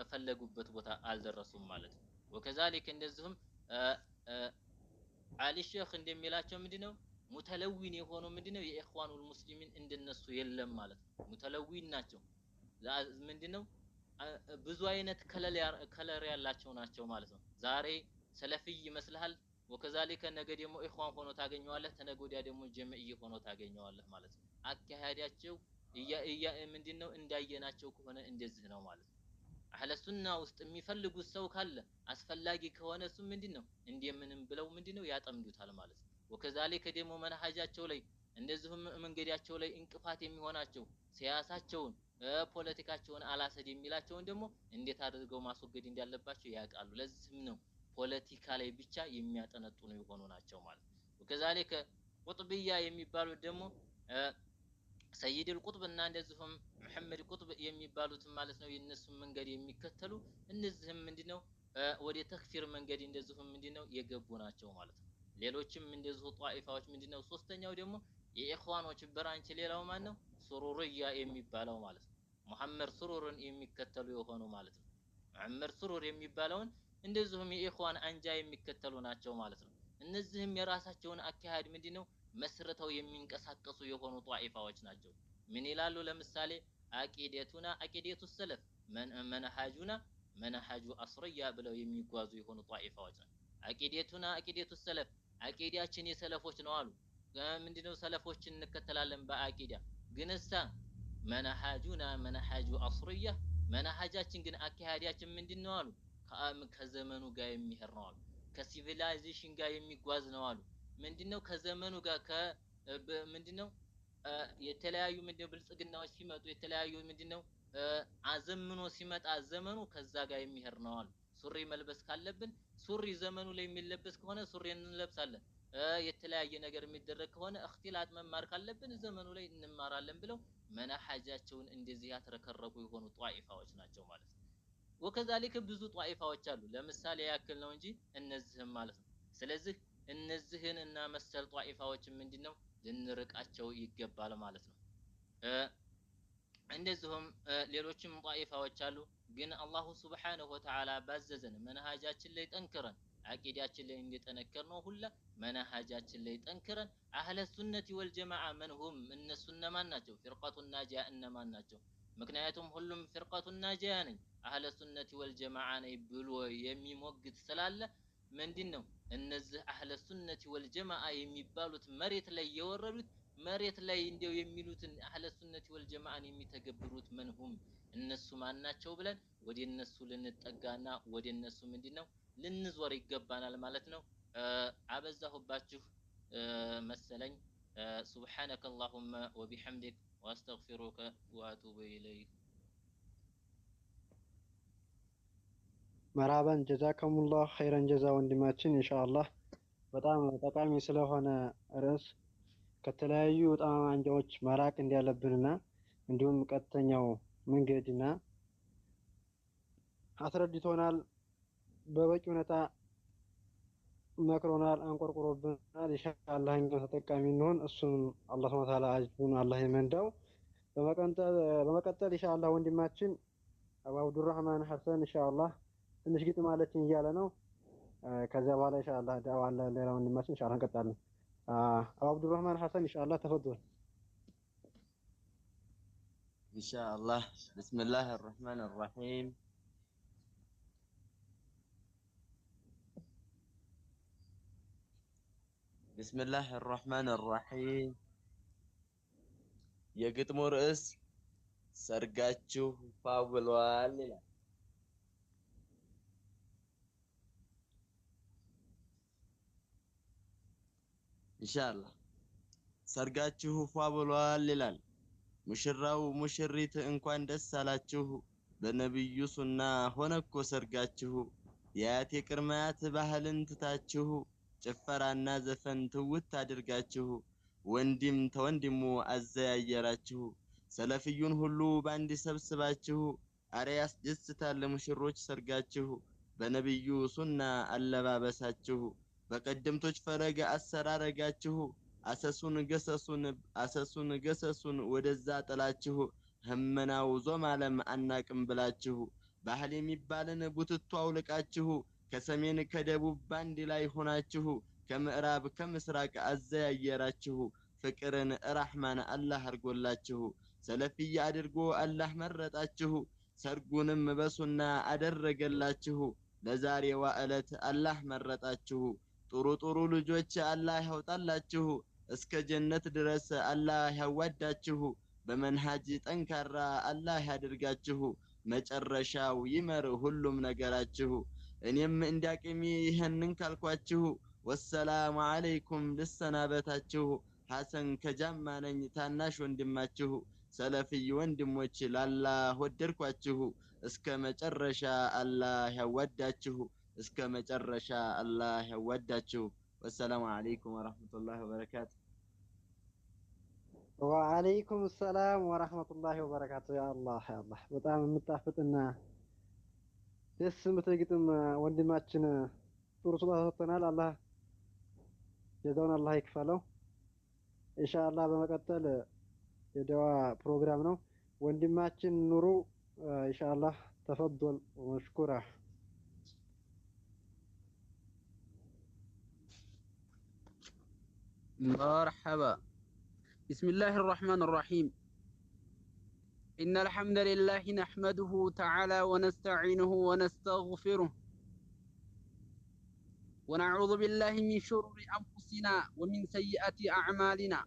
ፈለጉበት ቦታ አልደረሱም ማለት ነው። ወከዛሊክ እንደዚሁም አሊ ሼኽ እንደሚላቸው ምንድነው ሙተለዊን የሆኑ ምንድነው የኢኽዋኑል ሙስሊሚን እንደነሱ የለም ማለት ነው። ሙተለዊን ናቸው። ምንድነው ብዙ አይነት ከለር ያላቸው ናቸው ማለት ነው። ዛሬ ሰለፊይ ይመስልሃል፣ ወከዛሊከ ነገ ደግሞ ኢኽዋን ሆኖ ታገኘዋለህ፣ ተነገ ወዲያ ደግሞ ጀምዕይ ሆኖ ታገኘዋለህ ማለት ነው። አካሄዳቸው ምንድነው እንዳየናቸው ከሆነ እንደዚህ ነው ማለት ነው። አህለ ሱና ውስጥ የሚፈልጉት ሰው ካለ አስፈላጊ ከሆነ እሱ ምንድነው እንደምንም ብለው ምንድነው ያጠምዱታል ማለት ነው። ወከዛሊከ ደግሞ መናሃጃቸው ላይ እንደዚሁም መንገዳቸው ላይ እንቅፋት የሚሆናቸው ሲያሳቸውን ፖለቲካቸውን አላሰድ የሚላቸውን ደግሞ እንዴት አድርገው ማስወገድ እንዳለባቸው ያውቃሉ። ለዚህም ነው ፖለቲካ ላይ ብቻ የሚያጠነጥኑ የሆኑ ናቸው ማለት ነው። ወከዛሊከ ቁጥብያ የሚባሉት ደግሞ ሰይድል ቁጥብ እና እንደዚሁም መሐመድ ቁጥብ የሚባሉት ማለት ነው የእነሱን መንገድ የሚከተሉ እነዚህም ምንድነው ወደ ተክፊር መንገድ እንደዚሁም ምንድነው የገቡ ናቸው ማለት ነው። ሌሎችም እንደዚሁ ጧኢፋዎች ምንድነው ሶስተኛው ደግሞ የኢኽዋኖች branch ሌላው ማን ነው? ሱሩርያ የሚባለው ማለት ነው። ሙሐመድ ሱሩርን የሚከተሉ የሆኑ ማለት ነው። ሙሐመድ ሱሩር የሚባለውን እንደዚሁም የኢኽዋን አንጃ የሚከተሉ ናቸው ማለት ነው። እነዚህም የራሳቸውን አካሄድ ምንድነው መስርተው የሚንቀሳቀሱ የሆኑ ጧኢፋዎች ናቸው። ምን ይላሉ? ለምሳሌ አቂደቱና አቂደቱ ሰለፍ መንሃጁና መነሐጁ አስርያ ብለው የሚጓዙ የሆኑ ጧኢፋዎች ናቸው። አቂዴቱና አቂዴቱ ሰለፍ፣ አቂዳችን የሰለፎች ነው አሉ። ምንድነው? ሰለፎችን እንከተላለን በአቂዳ፣ ግን እሳ መነሐጁና መነሐጁ አስርያ፣ መነሐጃችን ግን አካሄዳችን ምንድን ነው አሉ? ከዘመኑ ጋር የሚሄድ ነው አሉ። ከ civilization ጋር የሚጓዝ ነው አሉ። ምንድነው? ከዘመኑ ጋር ምንድነው የተለያዩ ምንድነው ብልጽግናዎች ሲመጡ፣ የተለያዩ ምንድነው አዘምኖ ሲመጣ ዘመኑ ከዛ ጋር የሚሄድ ነው አሉ። ሱሪ መልበስ ካለብን፣ ሱሪ ዘመኑ ላይ የሚለበስ ከሆነ ሱሪ እንለብሳለን። የተለያየ ነገር የሚደረግ ከሆነ፣ እክትላጥ መማር ካለብን ዘመኑ ላይ እንማራለን ብለው መናሐጃቸውን እንደዚህ ያትረከረኩ የሆኑ ጧኢፋዎች ናቸው ማለት ነው። ወከዛሊክ ብዙ ጧኢፋዎች አሉ። ለምሳሌ ያክል ነው እንጂ እነዚህም ማለት ነው። ስለዚህ እነዚህን እና መሰል ጧኢፋዎችን ምንድነው ልንርቃቸው ይገባል ማለት ነው። እንደዚሁም ሌሎችም ጧኢፋዎች አሉ። ግን አላሁ ሱብሓነሁ ወተዓላ ባዘዘን መነሃጃችን ላይ ጠንክረን፣ አቂዳችን ላይ እንደጠነከር ነው ሁላ መነሃጃችን ላይ ጠንክረን፣ አህለ ሱነቲ ወልጀማዓ መንሁም፣ እነሱ እነማን ናቸው? ፊርቀቱ ናጂያ እነማን ናቸው? ምክንያቱም ሁሉም ፊርቀቱ ናጂያ ነኝ፣ አህለ ሱነቲ ወልጀማዓ ነኝ ብሎ የሚሞግት ስላለ፣ ምንድን ነው እነዚህ አህለ ሱነቲ ወልጀማዓ የሚባሉት መሬት ላይ የወረዱት፣ መሬት ላይ እንዲያው የሚሉትን አህለ ሱነቲ ወልጀማዓን የሚተገብሩት መንሁም፣ እነሱ ማን ናቸው ብለን ወደ እነሱ ልንጠጋና ወደ እነሱ ምንድን ነው ልንዞር ይገባናል ማለት ነው። አበዛሁባችሁ መሰለኝ። ሱብሓነከ አላሁመ ወቢሐምዲክ ወአስተግፊሩከ ወአቱቡ ኢለይክ። መርሃባን፣ ጀዛከሙላህ ኸይረን ጀዛ ወንድማችን። ኢንሻአላህ በጣም ጠቃሚ ስለሆነ ርዕስ ከተለያዩ ጠማማ አንጃዎች መራቅ እንዳለብንና እንዲሁም ቀጥተኛው መንገድና አስረድቶናል። በበቂ ሁኔታ መክሮናል፣ አንቆርቁሮብናል። ኢንሻአላህ እኛም ተጠቃሚ እንሆን። እሱም አላህ ሱብሓነሁ ወተዓላ አጅሩን አላህ ይመንዳው። በመቀጠል ኢንሻአላህ ወንድማችን አቡ አብዱራህማን ሐሰን ኢንሻአላህ ትንሽ ግጥም አለችኝ እያለ ነው። ከዚያ በኋላ ኢንሻአላህ ዳዋ አለ፣ ሌላ ወንድማችን፣ ኢንሻአላህ እንቀጥላለን። አቡ አብዱራህማን ሐሰን ኢንሻአላህ ተፈضل። إن شاء الله، بسم الله الرحمن الرحيم. بسم الله الرحمن الرحيم. የግጥሙ ርዕስ ሰርጋችሁ ፏ ብሏል ይላል። ኢንሻአላህ ሰርጋችሁ ፏ ብሏል ይላል። ሙሽራው ሙሽሪት እንኳን ደስ አላችሁ፣ በነብዩ ሱና ሆነ እኮ ሰርጋችሁ። የአያት የቅድመ አያት ባህልን ትታችሁ፣ ጭፈራና ዘፈን ትውት አድርጋችሁ፣ ወንድም ተወንድሙ አዘያየራችሁ፣ ሰለፍዩን ሁሉ ባንድ ሰብስባችሁ፣ አረ ያስደስታል ሙሽሮች ሰርጋችሁ፣ በነብዩ ሱና አለባበሳችሁ፣ በቀደምቶች ፈለግ አሰራረጋችሁ፣ አሰሱን ገሰሱን አሰሱን ገሰሱን ወደዛ ጥላችሁ፣ ህመናው ዞማለም አናቅም ብላችሁ፣ ባህል የሚባልን ቡትቶ አውልቃችሁ፣ ከሰሜን ከደቡብ ባንድ ላይ ሆናችሁ፣ ከምዕራብ ከምስራቅ አዘያየራችሁ፣ ፍቅርን ራህማን አላህ አድርጎላችሁ፣ ሰለፊያ አድርጎ አላህ መረጣችሁ፣ ሰርጉንም በሱና አደረገላችሁ፣ ለዛሬዋ ዕለት አላህ መረጣችሁ። ጥሩ ጥሩ ልጆች አላህ ያውጣላችሁ፣ እስከ ጀነት ድረስ አላህ ያዋዳችሁ፣ በመንሃጅ ጠንካራ አላህ ያድርጋችሁ፣ መጨረሻው ይመር ሁሉም ነገራችሁ። እኔም እንዳቅሜ ይህንን ካልኳችሁ፣ ወሰላሙ አለይኩም ልሰናበታችሁ። ሐሰን ከጃማ ነኝ ታናሽ ወንድማችሁ። ሰለፍይ ወንድሞች ላላህ ወደድኳችሁ፣ እስከ መጨረሻ አላህ ያዋዳችሁ፣ እስከ መጨረሻ አላህ ያዋዳችሁ። ወሰላሙ አለይኩም ወረሕመቱላሂ ወበረካቱ። ወአለይኩም ሰላም ወራህመቱላሂ ወበረካቱ። ያ አላህ ያ አላህ፣ በጣም የምጣፍጥና ደስ የምትል ግጥም ወንድማችን ጥሩ ስጦታ ሰጥቶናል። አላህ ጀዛውን አላህ ይክፈለው። ኢንሻአላህ በመቀጠል የደዋ ፕሮግራም ነው። ወንድማችን ኑሩ ኢንሻአላህ ተፈضل ወመሽኩራ። مرحبا، بسم الله الرحمن الرحيم. إن الحمد لله نحمده تعالى ونستعينه ونستغفره، ونعوذ بالله من شرور أنفسنا ومن سيئات أعمالنا.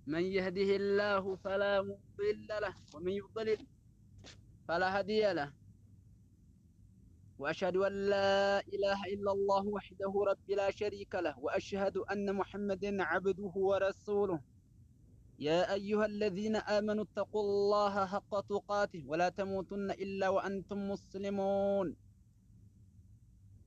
من يهده الله فلا مضل له ومن يضلل فلا هادي له. وأشهد أن لا إله إلا الله وحده رب لا شريك له، وأشهد أن محمدا عبده ورسوله. يا أيها الذين آمنوا اتقوا الله حق تقاته ولا تموتن إلا وأنتم مسلمون.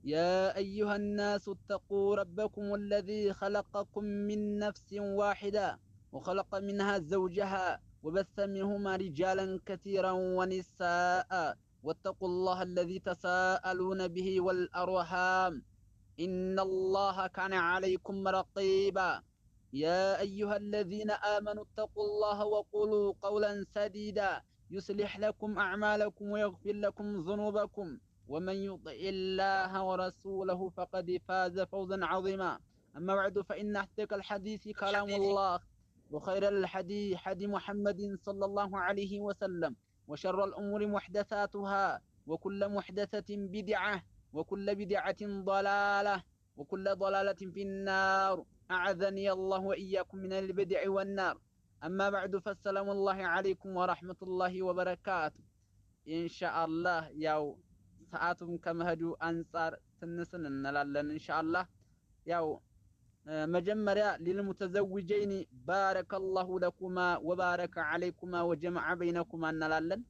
يا أيها الناس اتقوا ربكم الذي خلقكم من نفس واحدة وخلق منها زوجها وبث منهما رجالا كثيرا ونساء، واتقوا الله الذي تساءلون به والأرحام إن الله كان عليكم رقيبا. يا أيها الذين آمنوا اتقوا الله وقولوا قولا سديدا يصلح لكم أعمالكم ويغفر لكم ذنوبكم، ومن يطع الله ورسوله فقد فاز فوزا عظيما. أما بعد، فإن أصدق الحديث كلام الله، وخير الحديث حديث محمد صلى الله عليه وسلم، وشر الأمور محدثاتها، وكل محدثة بدعة، وكل بدعة ضلالة، وكل ضلالة في النار. أعاذني الله وإياكم من البدع والنار. أما بعد، فالسلام الله عليكم ورحمة الله وبركاته. إن شاء الله ያው ሰዓቱም ከመሄዱ አንጻር ትንስን እንላለን ኢንሻአላህ። ያው መጀመሪያ للمتزوجين بارك الله لكما وبارك عليكما وجمع بينكما እንላለን።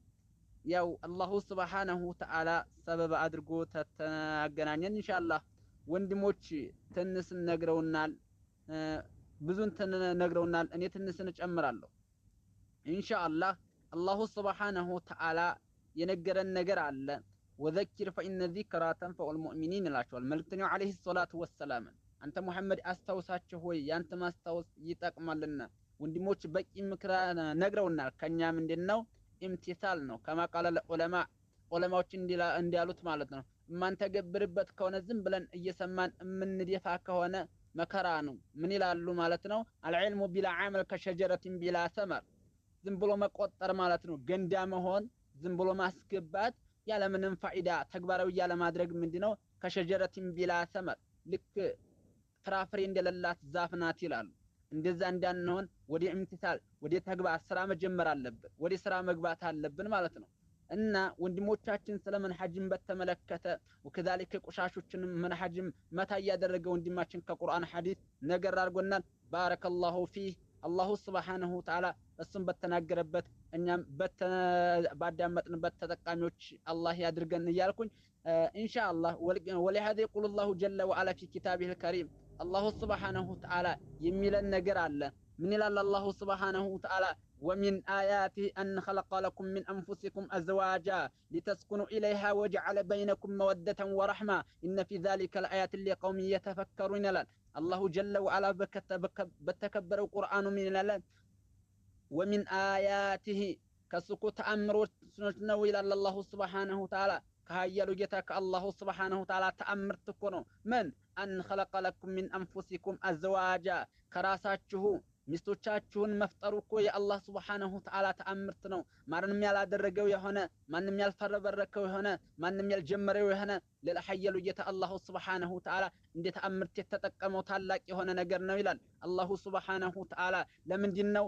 ያው الله سبحانه وتعالى ሰበብ አድርጎ ተገናኘን ኢንሻአላህ። ወንድሞች ትንስን ነግረውናል፣ ብዙን ነግረውናል። እኔ ትንስን እጨምራለሁ ኢንሻአላህ። الله سبحانه وتعالى የነገረን ነገር አለ። وذكر فإن الذكرى تنفع المؤمنين ይላቸዋል መልእክተኛው عليه الصلاة والسلام። አንተ ሙሐመድ አስታውሳቸው ሆይ ያንተ ማስታወስ ይጠቅማልና። ወንድሞች በቂ ምክር ነግረውናል። ከኛ ምንድነው امتثال ነው። كما قال العلماء ዑለማዎች እንዲያሉት ማለት ነው። እማንተገብርበት ከሆነ ዝም ብለን እየሰማን እምንደፋ ከሆነ መከራ ነው። ምን ይላሉ ማለት ነው? العلم بلا عمل كشجرة بلا ثمر። ዝም ብሎ መቆጠር ማለት ነው። ገንዳ መሆን ዝም ብሎ ማስገባት ያለምንም ፋኢዳ ተግባራዊ ያለማድረግ ምንድነው? كشجرة بلا ثمر ልክ ፍራፍሬ እንደሌላት ዛፍ ናት ይላሉ። እንደዛ እንዳንሆን ወደ امتثال ወደ ተግባር ስራ መጀመር አለብን፣ ወደ ስራ መግባት አለብን ማለት ነው። እና ወንድሞቻችን ስለ መንሐጅን በተመለከተ وكذلك ቆሻሾችንም መንሐጅም መታ እያደረገ ወንድማችን ከቁርአን ሐዲስ ነገር አድርጎናል። بارك الله فيه الله سبحانه وتعالى እሱም በተናገረበት እኛም ባዳመጥንበት ተጠቃሚዎች አላህ ያድርገን እያልኩኝ ኢንሻአላህ። ولهذا يقول الله جل وعلا في كتابه الكريم الله سبحانه وتعالى የሚለን ነገር አለ። ምን ይላል الله سبحانه وتعالى? ومن آياته أن خلق لكم من أنفسكم أزواجا لتسكنوا إليها وجعل بينكم مودة ورحمة إن في ذلك لآيات لقوم يتفكرون ይላል الله جل وعلا በተከበረው ቁርአኑ ምን ይላል? ومن آياته ከሱ እኮ ተአምሮች ነው ይላል الله سبحانه وتعالى። ከኃያሉ ጌታ ከ الله سبحانه وتعالى ተአምርት እኮ ነው። ምን أن خلق لكم من أنفسكم أزواجا ከራሳችሁ ሚስቶቻችሁን መፍጠሩ እኮ የአላህ سبحانه وتعالى ተአምርት ነው። ማንም ያላደረገው የሆነ፣ ማንም ያልፈረበረከው የሆነ፣ ማንም ያልጀመረው የሆነ ለኃያሉ ጌታ الله سبحانه وتعالى እንደ ተአምርት የተጠቀመው ታላቅ የሆነ ነገር ነው ይላል الله سبحانه وتعالى። ለምንድን ነው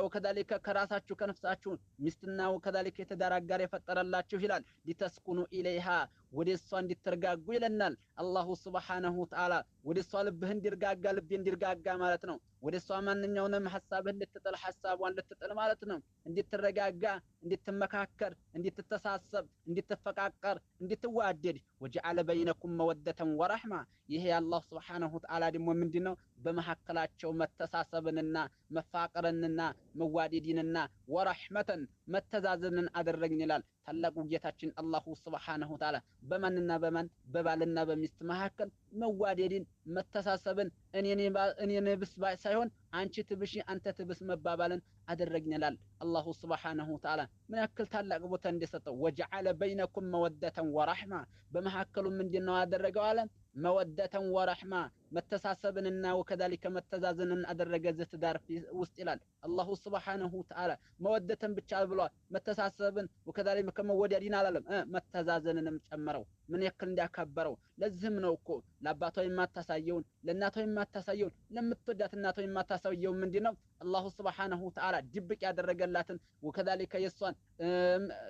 وكذلك ከራሳችሁ ከነፍሳችሁ ሚስትና وكذلك የትዳር አጋር የፈጠረላችሁ ይላል። لتسكنوا إليها ወደ እሷ እንድትረጋጉ ይለናል الله سبحانه وتعالى። ወደ እሷ ልብህ እንዲርጋጋ ልቤ እንዲርጋጋ ማለት ነው። ወደ እሷ ማንኛውንም ሐሳብህን ልትጥል ሐሳቧን ልትጥል ማለት ነው። እንድትረጋጋ፣ እንድትመካከር፣ እንድትተሳሰብ፣ እንድትፈቃቀር፣ እንድትዋደድ وجعل بينكم مودة ورحمة። ይሄ አላህ سبحانه وتعالى ደግሞ ምንድነው በመካከላቸው መተሳሰብንና መፋቀርንና መዋደድንና ورحمة መተዛዘንን አደረግን ይላል ታላቁ ጌታችን الله سبحانه وتعالى። በማንና በማን? በባልና በሚስት መካከል መዋደድን መተሳሰብን እኔ ብስ ሳይሆን አንቺ ትብሺ አንተ ትብስ መባባልን አደረግን ይላል الله سبحانه وتعالى። ምን ያክል ታላቅ ቦታ እንደሰጠው وجعل بينكم مودة ورحمة። በመካከሉ ምንድነው ያደረገው አለ? مودة ورحمة መተሳሰብንና ወከዛሊከ መተዛዘንን አደረገ እዚህ ትዳር ውስጥ ይላል አላሁ ሱብሓነሁ ወተዓላ። መወደትን ብቻ ብሏል፣ መተሳሰብን ወከዛሊከ መወደድን አላለም፣ መተዛዘንንም ጨመረው። ምን ያክል እንዳከበረው። ለዚህም ነው እኮ ለአባቷ የማታሳየውን፣ ለእናቷ የማታሳየውን፣ ለምትወዳት እናቷ የማታሳየውን ምንድነው አላሁ ሱብሓነሁ ወተዓላ ድብቅ ያደረገላትን ወከዛሊከ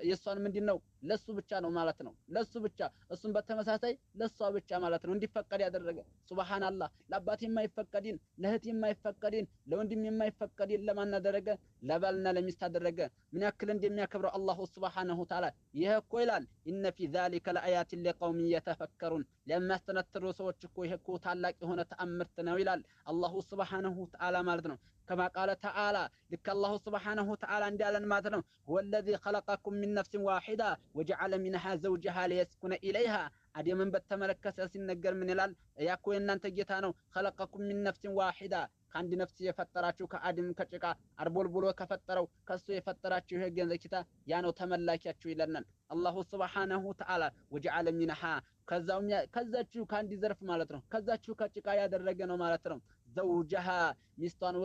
የሷን ምንድነው ለሱ ብቻ ነው ማለት ነው። ለሱ ብቻ፣ እሱም በተመሳሳይ ለሷ ብቻ ማለት ነው እንዲፈቀድ ያደረገ። ሱብሃንአላህ፣ ለአባት የማይፈቀድን፣ ለእህት የማይፈቀድን፣ ለወንድም የማይፈቀድን ለማን አደረገ? ለባልና ለሚስት አደረገ። ምን ያክል እንደሚያከብረው አላሁ ሱብሓነሁ ወተዓላ። ይህ እኮ ይላል إن في ذلك لآيات لقوم يتفكرون፣ ለሚያስተነትሩ ሰዎች እኮ ይህ እኮ ታላቅ የሆነ ተአምርት ነው ይላል አላሁ ሱብሓነሁ ወተዓላ ማለት ነው። كما قال تعالى፣ ልክ አላሁ ሱብሓነሁ ወተዓላ እንዳለን ማለት ነው። هو الذي خلقكم من نفس واحدة وجعل منها زوجها ليسكن إليها። አደምን በተመለከተ ሲነገር ምን ይላል? ያኮ የእናንተ ጌታ ነው። خلقكم من نفس واحدة፣ ከአንድ ነፍስ የፈጠራችሁ፣ ከአደም ከጭቃ አርቦልቡሎ ከፈጠረው ከሱ የፈጠራችሁ ይሄ ገንዘብ ጌታ ያ ነው ተመላኪያችሁ ይለናል አላሁ ሱብሓነሁ ወተዓላ። وجعل منها፣ ከዛችሁ ከአንድ ዘርፍ ማለት ነው፣ ከዛችሁ ከጭቃ ያደረገ ነው ማለት ነው። زوجها፣ ሚስቷን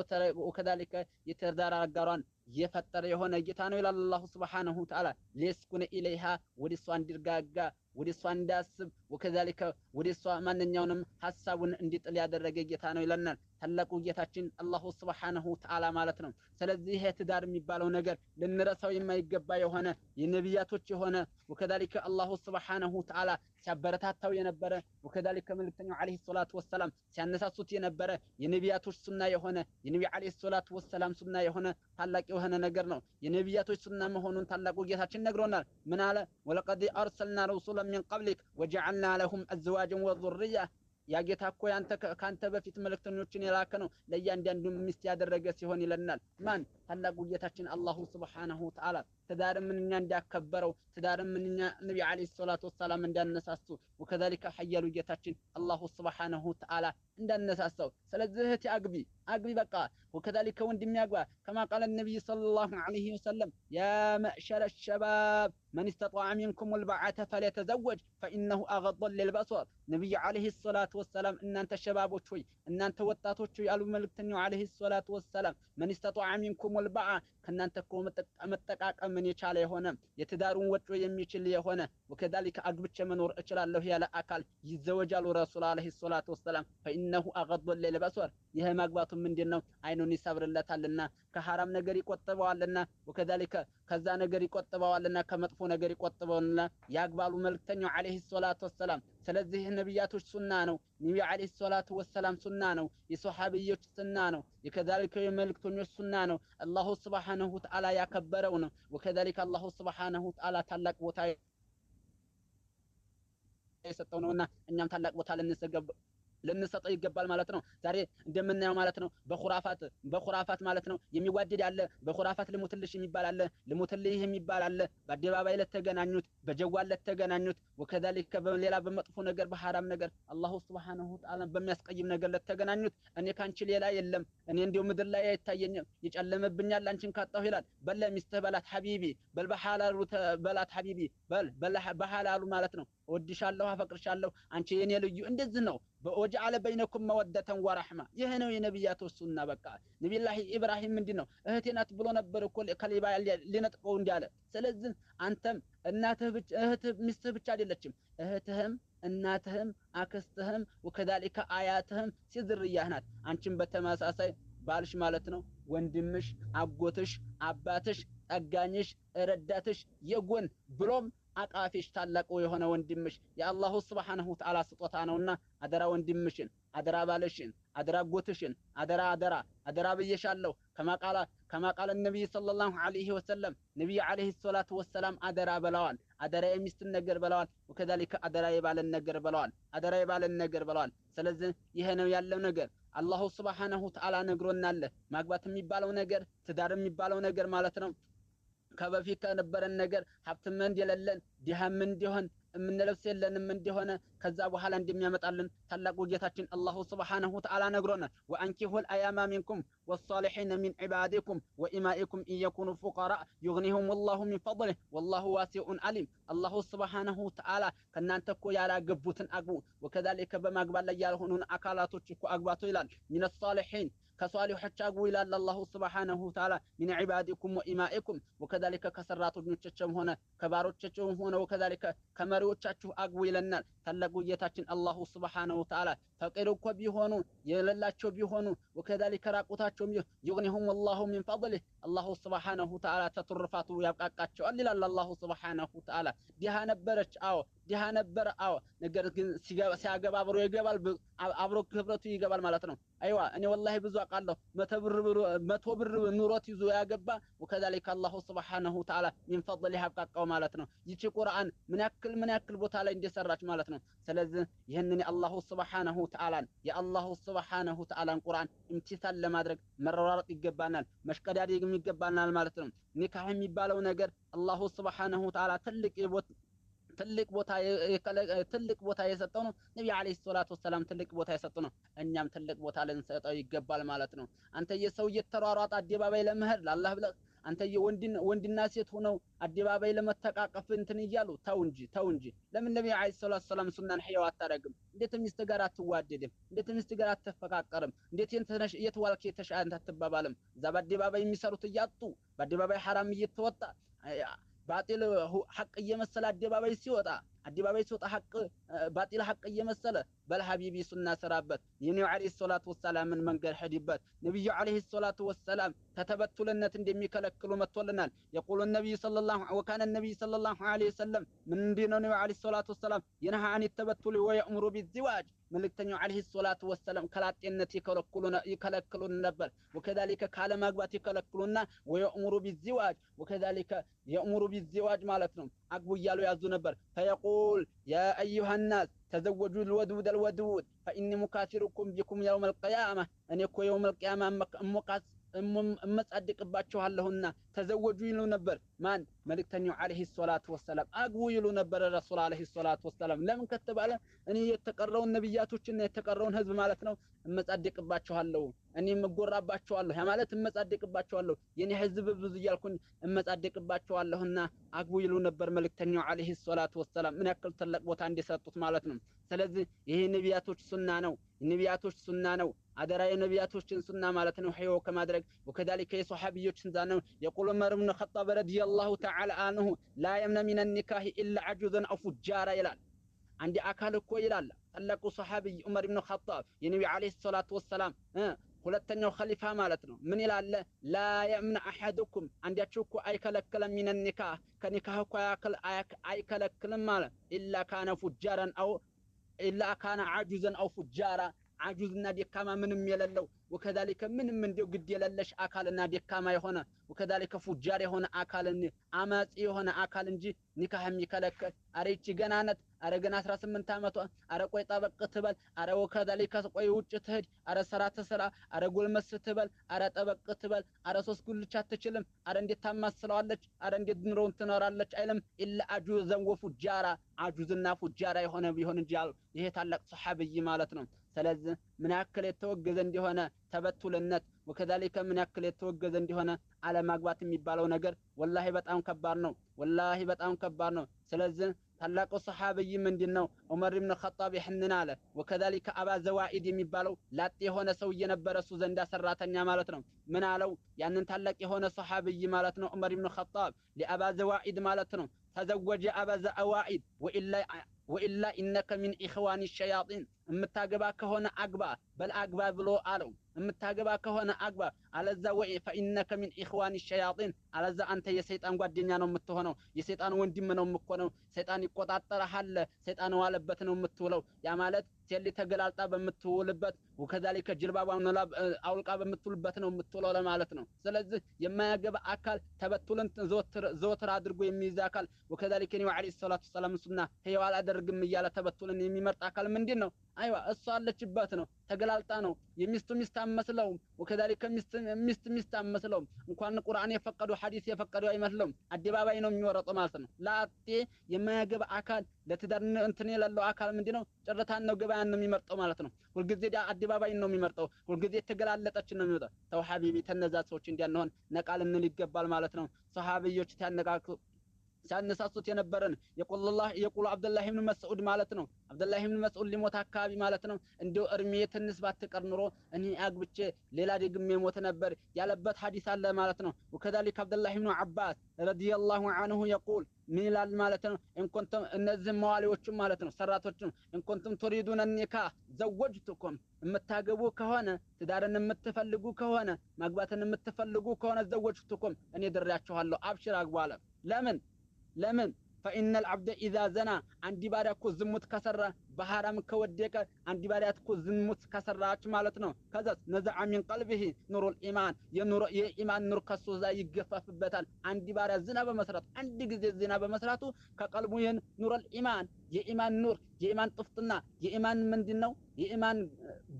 ወከዛሊከ የትዳር አጋሯን የፈጠረ የሆነ ጌታ ነው ይላል አላሁ ሱብሓነሁ ወተዓላ። ليسكن إليها፣ ወደ እሷ እንዲርጋጋ፣ ወደ እሷ እንዲያስብ፣ ወከዛሊከ ወደ እሷ ማንኛውንም ሀሳቡን እንዲጥል ያደረገ ጌታ ነው ይለናል ታላቁ ጌታችን አላሁ ሱብሓነሁ ወተዓላ ማለት ነው። ስለዚህ ይሄ ትዳር የሚባለው ነገር ልንረሳው የማይገባ የሆነ የነቢያቶች የሆነ ወከዛሊከ አላሁ ሱብሓነሁ ወተዓላ ሲያበረታታው የነበረ ወከዛሊከ መልእክተኛው ዓለይሂ ሰላቱ ወሰላም ሲያነሳሱት የነበረ የነቢያቶች ሱና የሆነ፣ የነቢ ዓለይሂ ሰላቱ ወሰላም ሱና የሆነ ታላቅ የሆነ ነገር ነው። የነቢያቶች ሱና መሆኑን ታላቁ ጌታችን ነግሮናል። ምን አለ? ولقد أرسلنا رسلا من قبلك وجعلنا لهم أزواجا وذرية። ያ ጌታ እኮ ያንተ ካንተ በፊት መልእክተኞችን የላከ ነው፣ ለእያንዳንዱ ሚስት ያደረገ ሲሆን ይለናል። ማን? ታላቁ ጌታችን አላሁ ሱብሓነሁ ወተዓላ። ትዳር ምንኛ እንዳከበረው፣ ትዳር ምንኛ ነቢ ዓለይሂ ሰላቱ ወሰላም እንዳነሳሱ፣ ወከዛሊከ ሐያሉ ጌታችን አላሁ ሱብሓነሁ ወተዓላ እንዳነሳሳው። ስለዚህ እህቴ አግቢ፣ አግቢ በቃ፣ ወከዛሊከ ወንድም ያግባ። كما قال النبي صلى الله عليه وسلم يا معشر الشباب من استطاع منكم الباءة فليتزوج فإنه أغض للبصر። ነቢዩ ዓለይሂ ሰላቱ ወሰላም እናንተ ሸባቦች ሆይ፣ እናንተ ወጣቶች ሆይ አሉ መልእክተኛው ዓለይሂ ሰላቱ ወሰላም፣ من استطاع منكم الباءة፣ ከእናንተ እኮ መጠቃቀምን የቻለ የሆነ፣ የትዳሩን ወጪ የሚችል የሆነ፣ ወከዛሊከ አግብቼ መኖር እችላለሁ ያለ አካል ይዘወጃሉ ረሱል ዓለይሂ ሰላቱ ወሰላም። فإنه أغض للبصر፣ ይህ ማግባቱ ምንድን ነው? አይኑን ይሰብርለታልና፣ ከሐራም ነገር ይቆጥበዋልና፣ ወከዛሊከ ከዛ ነገር ይቆጥበዋልና፣ ከመጥፎ ነገር ይቆጥበዋልና ያግባሉ መልእክተኛው ዓለይሂ ሰላቱ ወሰላም። ስለዚህ ነቢያቶች ሱና ነው። ነቢ ዓለይሂ ሰላቱ ወሰላም ሱና ነው። የሶሐቢዮች ሱና ነው። የከዛሊከ የመልእክተኞች ሱና ነው። አላሁ ሱብሓነሁ ወተዓላ ያከበረው ነው። ወከዛሊከ አላሁ ሱብሓነሁ ወተዓላ ታላቅ ቦታ የሰጠው ነውና እኛም ታላቅ ቦታ ልንሰጠው ይገባል ማለት ነው። ዛሬ እንደምናየው ማለት ነው በኹራፋት፣ በኹራፋት ማለት ነው የሚዋደድ አለ። በኹራፋት ልሙትልሽ የሚባል አለ፣ ልሙትልህ የሚባል አለ። በአደባባይ ለተገናኙት፣ በጀዋል ለተገናኙት፣ ወከዛሊከ በሌላ በመጥፎ ነገር፣ በሐራም ነገር፣ አላሁ ሱብሓነሁ ወተዓላ በሚያስቀይም ነገር ለተገናኙት እኔ ካንቺ ሌላ የለም፣ እኔ እንዲሁ ምድር ላይ አይታየኝም፣ ይጨልምብኛል አንቺን ካጣሁ ይላል። በል ለሚስትህ በላት حبيبي፣ በል በሐላሉ በላት حبيبي፣ በል በሐላሉ ማለት ነው። እወድሻለሁ፣ አፈቅርሻለሁ፣ አንቺ የኔ ልዩ፣ እንደዚህ ነው። وجعل بينكم مودة ورحمة፣ ይህ ነው የነቢያቶች ሱና። በቃ ነቢዩላህ ኢብራሂም ምንድን ነው እህቴ ናት ብሎ ነበር እኮ ከሌባ ሊነጥቀው እንዳለ። ስለዚህ አንተም እናትህ ብቻ እህትህ ሚስትህ ብቻ አይደለችም፣ እህትህም እናትህም አክስትህም ወከዛሊከ አያትህም ሲዝርያህ ናት። አንቺም በተመሳሳይ ባልሽ ማለት ነው ወንድምሽ፣ አጎትሽ፣ አባትሽ፣ ጠጋኝሽ፣ ረዳትሽ፣ የጎን ብሎም አቃፊሽ ታላቁ የሆነ ወንድምሽ የአላሁ ሱብሓነሁ ወተዓላ ስጦታ ነውና አደራ ወንድምሽን፣ አደራ ባልሽን፣ አደራ አጎትሽን፣ አደራ፣ አደራ፣ አደራ ብዬሻለሁ። كما قال النبي صلى الله عليه وسلم፣ ነቢይ ዓለይሂ ሰላቱ ወሰላም አደራ ብለዋል። አደራ የሚስትን ነገር ብለዋል። ወከዛሊከ አደራ የባለን ነገር ብለዋል። አደራ የባለን ነገር ብለዋል። ስለዚህ ይሄ ነው ያለው ነገር። አላሁ ሱብሓነሁ ወተዓላ ነግሮናል። ማግባት የሚባለው ነገር፣ ትዳር የሚባለው ነገር ማለት ነው ከበፊት ከነበረን ነገር ሀብትም እንደሌለን፣ ድሃም እንዲሆን፣ የምንለብስ የለንም እንደሆነ፣ ከዛ በኋላ እንደሚያመጣልን ታላቁ ጌታችን አላሁ ሱብሓነሁ ወተዓላ ነግሮናል። وأنكحوا الأيامى منكم والصالحين من عبادكم وإمائكم إن يكونوا فقراء يغنهم الله من فضله والله واسع عليم። አላሁ ሱብሓነሁ ወተዓላ ከእናንተ እኮ ያላገቡትን አግቡ፣ وكذلك በማግባት ላይ ያልሆኑን አካላቶች እኮ አግባቱ ይላል። من الصالحين ከሷሊሖች አግቡ ይላል አላሁ ሱብሓነሁ ወተዓላ። من عبادكم وإمائكم وكذلك ከሰራተኞቻቸውም ሆነ ከባሮቻቸውም ሆነ وكذلك ከመሪዎቻችሁ አግቡ ይለናል ታላቁ ጌታችን አላሁ ሱብሓነሁ ወተዓላ። ፈቂር እኮ ቢሆኑ የሌላቸው ቢሆኑ وكذلك ራቁታቸውም يغنهم الله من فضله አላሁ ሱብሓነሁ ወተዓላ ተትሩፋቱ ያብቃቃቸዋል ይላል አላሁ ሱብሓነሁ ወተዓላ። ዲሃ ነበረች፣ አዎ ዲሃ ነበረ፣ አዎ። ነገር ግን ሲያገባ አብሮ ይገባል፣ አብሮ ክብረቱ ይገባል ማለት ነው። አይዋ እኔ ወላሂ ብዙ አውቃለሁ። 100 ብር ኑሮት ይዞ ያገባ وكذلك አላሁ ሱብሓነሁ ወተዓላ من فضله ያብቃቃው ማለት ነው። ይቺ ቁርአን ምን ያክል ቦታ ላይ እንደሰራች ማለት ነው። ስለዚህ ይህንን የአላሁ ሱብሓነሁ ወተዓላን ቁርአን امتثال ለማድረግ መሯሯጥ ይገባናል፣ መሽቀዳደም ይገባናል ማለት ነው። ኒካህ የሚባለው ነገር አላሁ ሱብሓነሁ ወተዓላ ትልቅ ቦታ የሰጠው ነው። ነቢ ዓለይሂ ሰላቱ ወሰላም ትልቅ ቦታ የሰጠው ነው። እኛም ትልቅ ቦታ ልንሰጠው ይገባል ማለት ነው። አንተ የሰው እየተሯሯጠ አደባባይ ለመሄድ ለአላህ ብለህ አንተ ወንድና ሴት ሆነው አደባባይ ለመተቃቀፍ እንትን እያሉ ተው እንጂ፣ ተው እንጂ። ለምን ነቢ ዓለይሂ ሰላቱ ወሰላም ሱናን ሕያው አታደርግም? እንዴት ሚስት ጋር አትዋደድም? እንዴት ሚስት ጋር አትፈቃቀርም? እንዴት የት ዋልክ የተሻ አትባባልም? እዛ በአደባባይ የሚሰሩት እያጡ በአደባባይ ሐራም እየተወጣ ባጢል ሐቅ እየመሰለ አደባባይ ሲወጣ ሐቅ ባጢል ሐቅ እየመሰለ በል حبيبي ሱና ስራበት። የነቢዩ ዓለይሂ ሰላቱ ወሰላምን መንገድ ሂድበት። ነቢዩ ዓለይሂ ሰላቱ ወሰላም ከተበቱልነት እንደሚከለክሉ መጥቶልናል። يقول النبي صلى الله وكان النبي صلى الله عليه وسلم ምንድን ነው ነቢዩ ዓለይሂ ሰላቱ ወሰላም ينهى عن التبتل ويأمر بالزواج። መልእክተኛው ዓለይሂ ሰላቱ ወሰላም ከላጤነት ይከለክሉን ነበር። وكذلك ካለማግባት ይከለክሉና ويأمر بالزواج وكذلك يأمر بالزواج ማለት ነው። አግቡ እያሉ ያዙ ነበር። فيقول يا أيها الناس تزوجوا الودود الولود فإني مكاثر بكم يوم القيامة። እኔ እኮ يوم القيامة እመጻድቅባችኋለሁና ተዘወጁ ይሉ ነበር። ማን? መልእክተኛው ዓለይሂ ሰላቱ ወሰላም አግቡ ይሉ ነበር። ረሱል ዓለይሂ ሰላቱ ወሰላም ለምን ከተባለ እኔ የተቀረውን ነብያቶችና የተቀረውን ህዝብ ማለት ነው እመጻደቅባችኋለሁ፣ እኔ እጎራባችኋለሁ። ያ ማለት እመጻደቅባችኋለሁ፣ የኔ ህዝብ ብዙ እያልኩኝ እመጻደቅባችኋለሁና አግቡ ይሉ ነበር መልእክተኛው ዓለይሂ ሰላቱ ወሰላም። ምን ያክል ትልቅ ቦታ እንደሰጡት ማለት ነው። ስለዚህ ይሄ ነቢያቶች ሱና ነው፣ የነቢያቶች ሱና ነው። አደራ የነቢያቶችን ሱና ማለት ነው ሕያው ከማድረግ وكذلك የሶሐቢዮች ሱና ነው። يقول عمر بن الخطاب رضي الله تعالى عنه لا يمنع من النكاح إلا عجوزا أو فجارا ይላል። አንድ አካል እኮ ይላል ታላቁ ሰሐቢይ ዑመር ብን ኸጣብ የነቢ ዓለይሂ ሰላቱ ወሰላም ሁለተኛው ኸሊፋ ማለት ነው። ምን ይላል? لا يمنع أحدكم አንዳችሁ እኮ አይከለክልም من النكاح ከኒካህ እኮ አይከለክልም ማለት إلا كان فجارا أو إلا كان عجوزا أو فجارا። عجوز ና ደካማ ምንም የሌለው وكذلك ምንም እንዲው ግድ የሌለሽ አካልና ደካማ የሆነ وكذلك فجار የሆነ አካልን አማጺ የሆነ አካል እንጂ ኒካህ የሚከለክል አረ ይቺ ገና ናት፣ አረ ገና 18 ዓመቷ፣ አረ ቆይ ጠበቅ ትበል፣ አረ وكذلك ቆይ ውጭ ትሄድ፣ አረ ስራ ትስራ፣ አረ ጎልመስ ትበል፣ አረ ጠበቅ ትበል፣ አረ ሶስት ጉልቻ አትችልም፣ አረ እንዴት ታማስለዋለች፣ አረ እንዴት ኑሮውን ትኖራለች አይልም። إلا عجوزا وفجارا عجوز ና فجارا የሆነ ቢሆን እንጂ አሉ። ይሄ ታላቅ ሰሐቢይ ማለት ነው። ስለዚህ ምን ያክል የተወገዘ እንደሆነ ተበቱልነት وكذلك ምን ያክል የተወገዘ እንደሆነ አለማግባት የሚባለው ነገር ወላሂ በጣም ከባድ ነው። ወላሂ በጣም ከባድ ነው። ስለዚህ ታላቁ ሰሐቢይ ምንድን ነው ዑመር ብን ኸጣብ ይህንን አለ። وكذلك አባ ዘዋኢድ የሚባለው ላጤ የሆነ ሰው የነበረ እሱ ዘንዳ ሰራተኛ ማለት ነው። ምን አለው? ያንን ታላቅ የሆነ ሰሐቢይ ማለት ነው ዑመር ብን ኸጣብ ለአባ ዘዋኢድ ማለት ነው تزوج أبا ዘዋኢድ وإلا إنك من إخوان الشياطين። የምታገባ ከሆነ አግባ፣ በል አግባ ብሎ አለው። የምታገባ ከሆነ አግባ፣ አለዛ ወይ فإنك من إخوان الشياطين አለዛ አንተ የሰይጣን ጓደኛ ነው የምትሆነው፣ የሰይጣን ወንድም ነው የምትሆነው። ሰይጣን ይቆጣጠርሃል፣ ሰይጣን ዋለበት ነው የምትውለው። ያ ማለት ሴት ልጅ ተገላልጣ በምትውልበት وكذلك ጅልባቧን አውልቃ በምትውልበት ነው የምትውለው ለማለት ነው። ስለዚህ የማያገባ አካል ተበቱልን ዘወትር አድርጎ የሚይዝ አካል وكذلك ነቢ ዓለይሂ ሰላቱ ወሰላም ሱና ሕያው አላደረገም። አላደርግም እያለ ተበቱልን የሚመርጥ አካል ምንድን ነው? አይዋ እሷ አለችበት ነው፣ ተገላልጣ ነው። የሚስቱ ሚስት አመስለውም፣ ወከዛሊከ ሚስት ሚስት ሚስት አመስለውም። እንኳን ቁርአን የፈቀዱ ሐዲስ የፈቀዱ አይመስለውም። አደባባይ ነው የሚወረጠው ማለት ነው። ላጤ የማያገባ አካል ለትዳር እንትን የሌለው አካል ምንድን ነው? ጭርታን ነው ገበያን ነው የሚመርጠው ማለት ነው። ሁልጊዜ አደባባይ ነው የሚመርጠው። ሁልጊዜ የተገላለጠችን ነው የሚመርጠው። ተው ሐቢቢ፣ ተነዛ ሰዎች እንዲያንሆን ነቃ ልንል ይገባል ማለት ነው። ሰሃቢዮች ሲያነቃቁ ሲያነሳሱት የነበረን የቁልላህ የቁሉ አብዱላህ ኢብኑ መስዑድ ማለት ነው። አብዱላህ ኢብኑ መስዑድ ሊሞት አካባቢ ማለት ነው። እንደው እድሜ ትንሽ ባትቀር ኑሮ እኔ አግብቼ ሌላ ደግሜ ሞት ነበር ያለበት ሐዲስ አለ ማለት ነው። ወከዛሊክ አብዱላህ ኢብኑ አባስ ረዲየላሁ ዐንሁ የቁል ምን ይላል ማለት ነው? እንኩንቱም እነዚህ መዋሌዎቹም ማለት ነው ሰራቶችም እንኩንቱም ቱሪዱነ ኒካህ ዘወጅቱኩም፣ የምታገቡ ከሆነ፣ ትዳርን የምትፈልጉ ከሆነ፣ ማግባትን የምትፈልጉ ከሆነ ዘወጅቱኩም እኔ ድሬያችኋለሁ፣ አብሽር አግቡ አለ። ለምን ለምን? ፈኢነል አብደ ኢዛ ዘና፣ አንድ ባሪያ እኮ ዝሙት ከሰራ፣ በሐራም ከወደቀ፣ አንድ ባሪያ እኮ ዝሙት ከሰራች ማለት ነው። ከዛስ ነዘዐ ሚን ቀልቢሂ ኑሩል ኢማን፣ የኢማን ኑር ከሱ ላይ ይገፈፍበታል። አንድ ባሪያ ዝና በመስራቱ፣ አንድ ጊዜ ዝና በመስራቱ ከቀልቡ ይህን ኑሩል ኢማን፣ የኢማን ኑር፣ የኢማን ጥፍጥና፣ የኢማን ምንድን ነው፣ የኢማን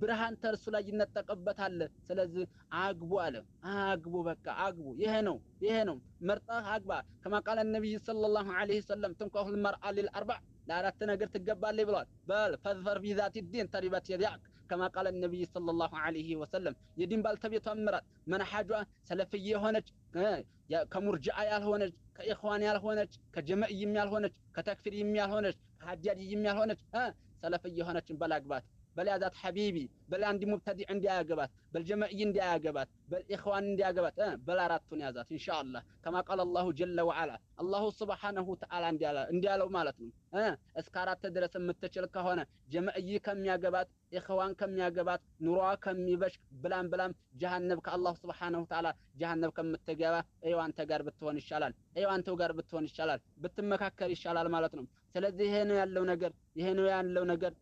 ብርሃን ተርሱ ላይ ይነጠቅበታል። ስለዚህ አግቡ አለ። አግቡ፣ በቃ አግቡ። ይሄ ነው፣ ይሄ ነው፣ መርጠህ አግባ። ከማ ቃለ ነቢይ ሰለላሁ ዐለይሂ ወሰለም ትንከሁል መርአ ሊልአርባዕ፣ ለአራት ነገር ትገባለች ብለዋል። በል ፈዝፈር ቢዛቲ ዲን ተሪበት የዳክ ከማ ቃለ ነቢይ ሰለላሁ ዐለይሂ ወሰለም። የዲን ባልተቤቷን ምረጥ። መንሐጇ ሰለፍዬ የሆነች፣ ከሙርጅአ ያልሆነች፣ ከኢኽዋን ያልሆነች፣ ከጀመዕይም ያልሆነች፣ ከተክፊርይም ያልሆነች፣ ከሀጃጅይም ያልሆነች ሰለፍዬ የሆነችን በላግባት፣ በልያዛት ሐቢቢ። በል አንድ ሙብተዲዕ እንዲያገባት፣ በል ጀመዕይ እንዲያገባት፣ በል ኢኽዋን እንዲያገባት፣ በል አራቱን ያዛት ኢንሻአላህ። ከማ ቃለ አላሁ ጀለ ወዐላ፣ አላሁ ሱብሓነሁ ወተዓላ እንዲያለው ማለት ነው። እስከ አራት ድረስ የምትችል ከሆነ ጀመዕይ ከሚያገባት፣ ኢኽዋን ከሚያገባት፣ ኑሯ ከሚበሽ፣ ብላም ብላም ጀሃነብ ከአላሁ ሱብሓነሁ ወተዓላ ጀሃነብ ከምትገባ ይኸው አንተ ጋር ብትሆን ይሻላል። ይኸው አንተው ጋር ብትሆን ይሻላል፣ ብትመካከል ይሻላል ማለት ነው። ስለዚህ ይሄ ነው ያለው ነገር፣ ይሄ ነው ያለው ነገር።